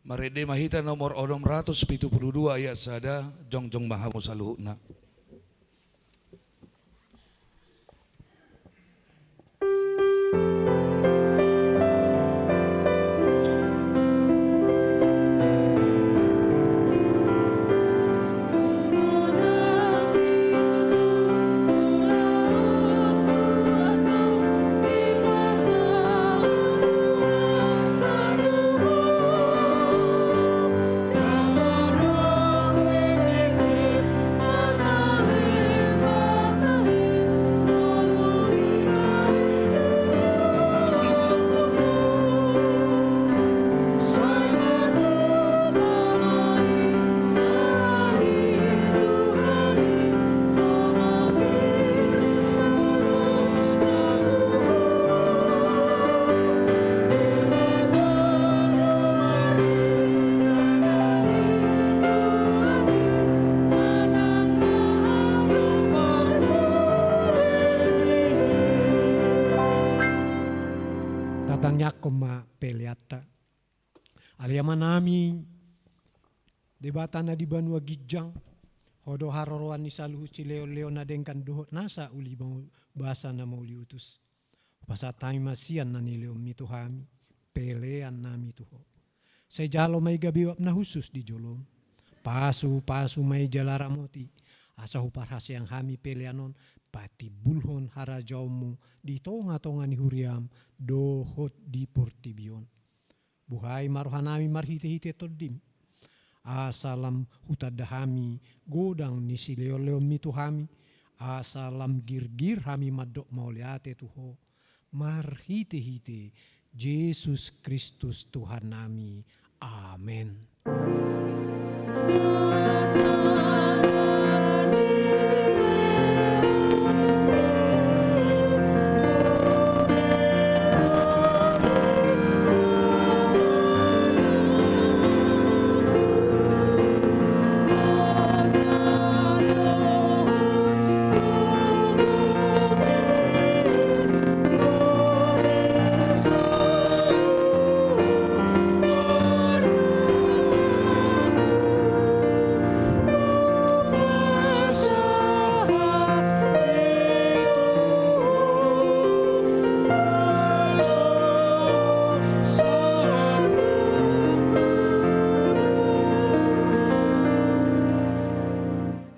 Marende ma hita nomor onom ratus pitu pulu dua ayat sada, jongjong ma hamu saluhutna. Tatangiangkon ma peleanta. Ale Amanami, Debata na di banua ginjang, Ho do haroroan ni saluhut silehonlehon na denggan dohot nasa uli basa na mauliutus. Pasahat hami ma sian na nilehonMi tu hami, pelean nami tu Ho. Sai jalo ma i gabe uap na hushus di joloM. Pasupasu ma i jala ramoti, Asa huparhaseang hami pelean on patimbulhon harajaonmu di tonga-tonga ni huriam dohot di portibi on. Buhai ma rohanami marhite-hite Tondim, asa lam hutanda hami godang ni silehon-lehonmi tu hami, asa lam girgir hami mandok mauliate tu Ho, marhite-hite Jesus Kristus Tuhannami. Amen.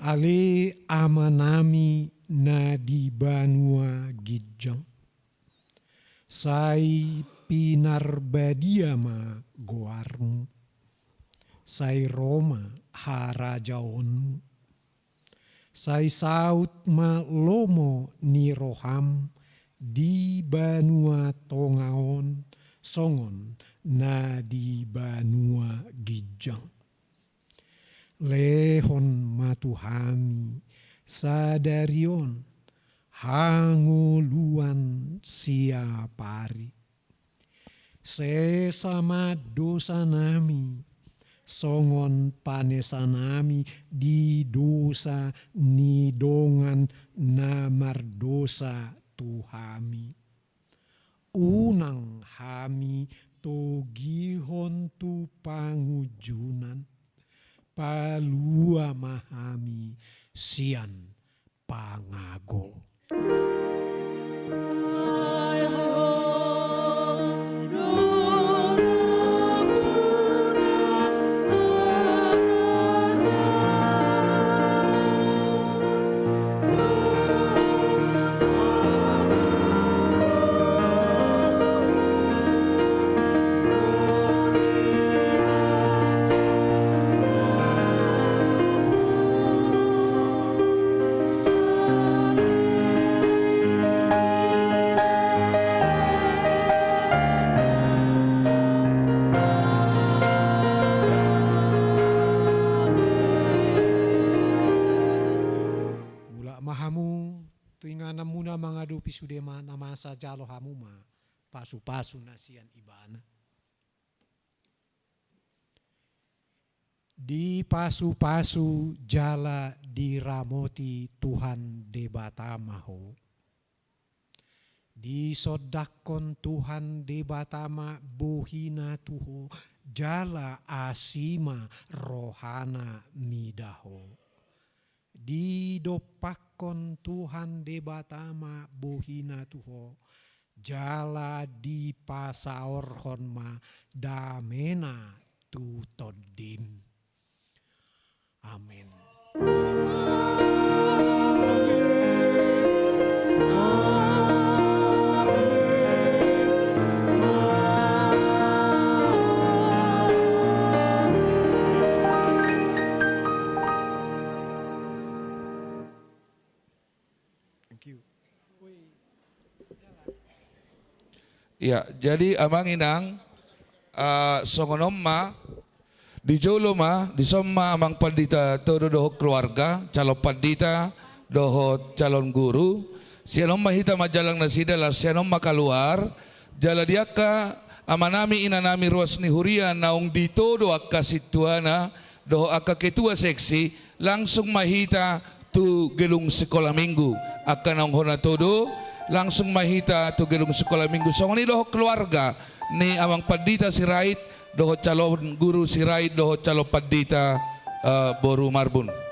Ale Amanami na di banua ginjang, sai pinarbadia ma goarmu, sai ro ma harajaonmu, sai saut ma lomo ni roham di banua tonga on songon na di banua ginjang. Lehon ma tu hami sadari on hangoluan siapari. Sesa ma dosanami songon panesanami di dosa ni dongan na mardosa tu hami. Unang hami togihon tu pangunjunan, palua ma hami sian pangago. Mulak ma hamu tu ingananmuna mangadopi sude ma na masa, jalo hamu ma pasu-pasu na sian Ibana. Dipasu-pasu jala diramoti Tuhan Debata ma ho. Disondangkon Tuhan Debata ma bohina tu ho, jala asi ma rohana mida ho. Didompakkon Tuhan Debata ma bohina tu ho, jala dipasaorhon ma damena tu tondim. Amen. Thank you. Ia, jadi amang inang, eh, songon on ma, di jolo ma, dison ma amang pandita todo dohot keluarga, calon pandita dohot calon guru, sian on ma hita manjalang nasida, laos sian on ma kaluar, jala di angka amanami inanami ruas ni huria naung ditodo angka sintuana, dohot angka ketua seksi, langsung ma hita tu gedung sekolah minggu. Angka naung hona todo, langsung ma hita tu gedung sekolah minggu. Songon i dohot keluarga ni amang pandita Sirait, dohot calon guru Sirait, dohot calon pandita, eh, boru Marbun.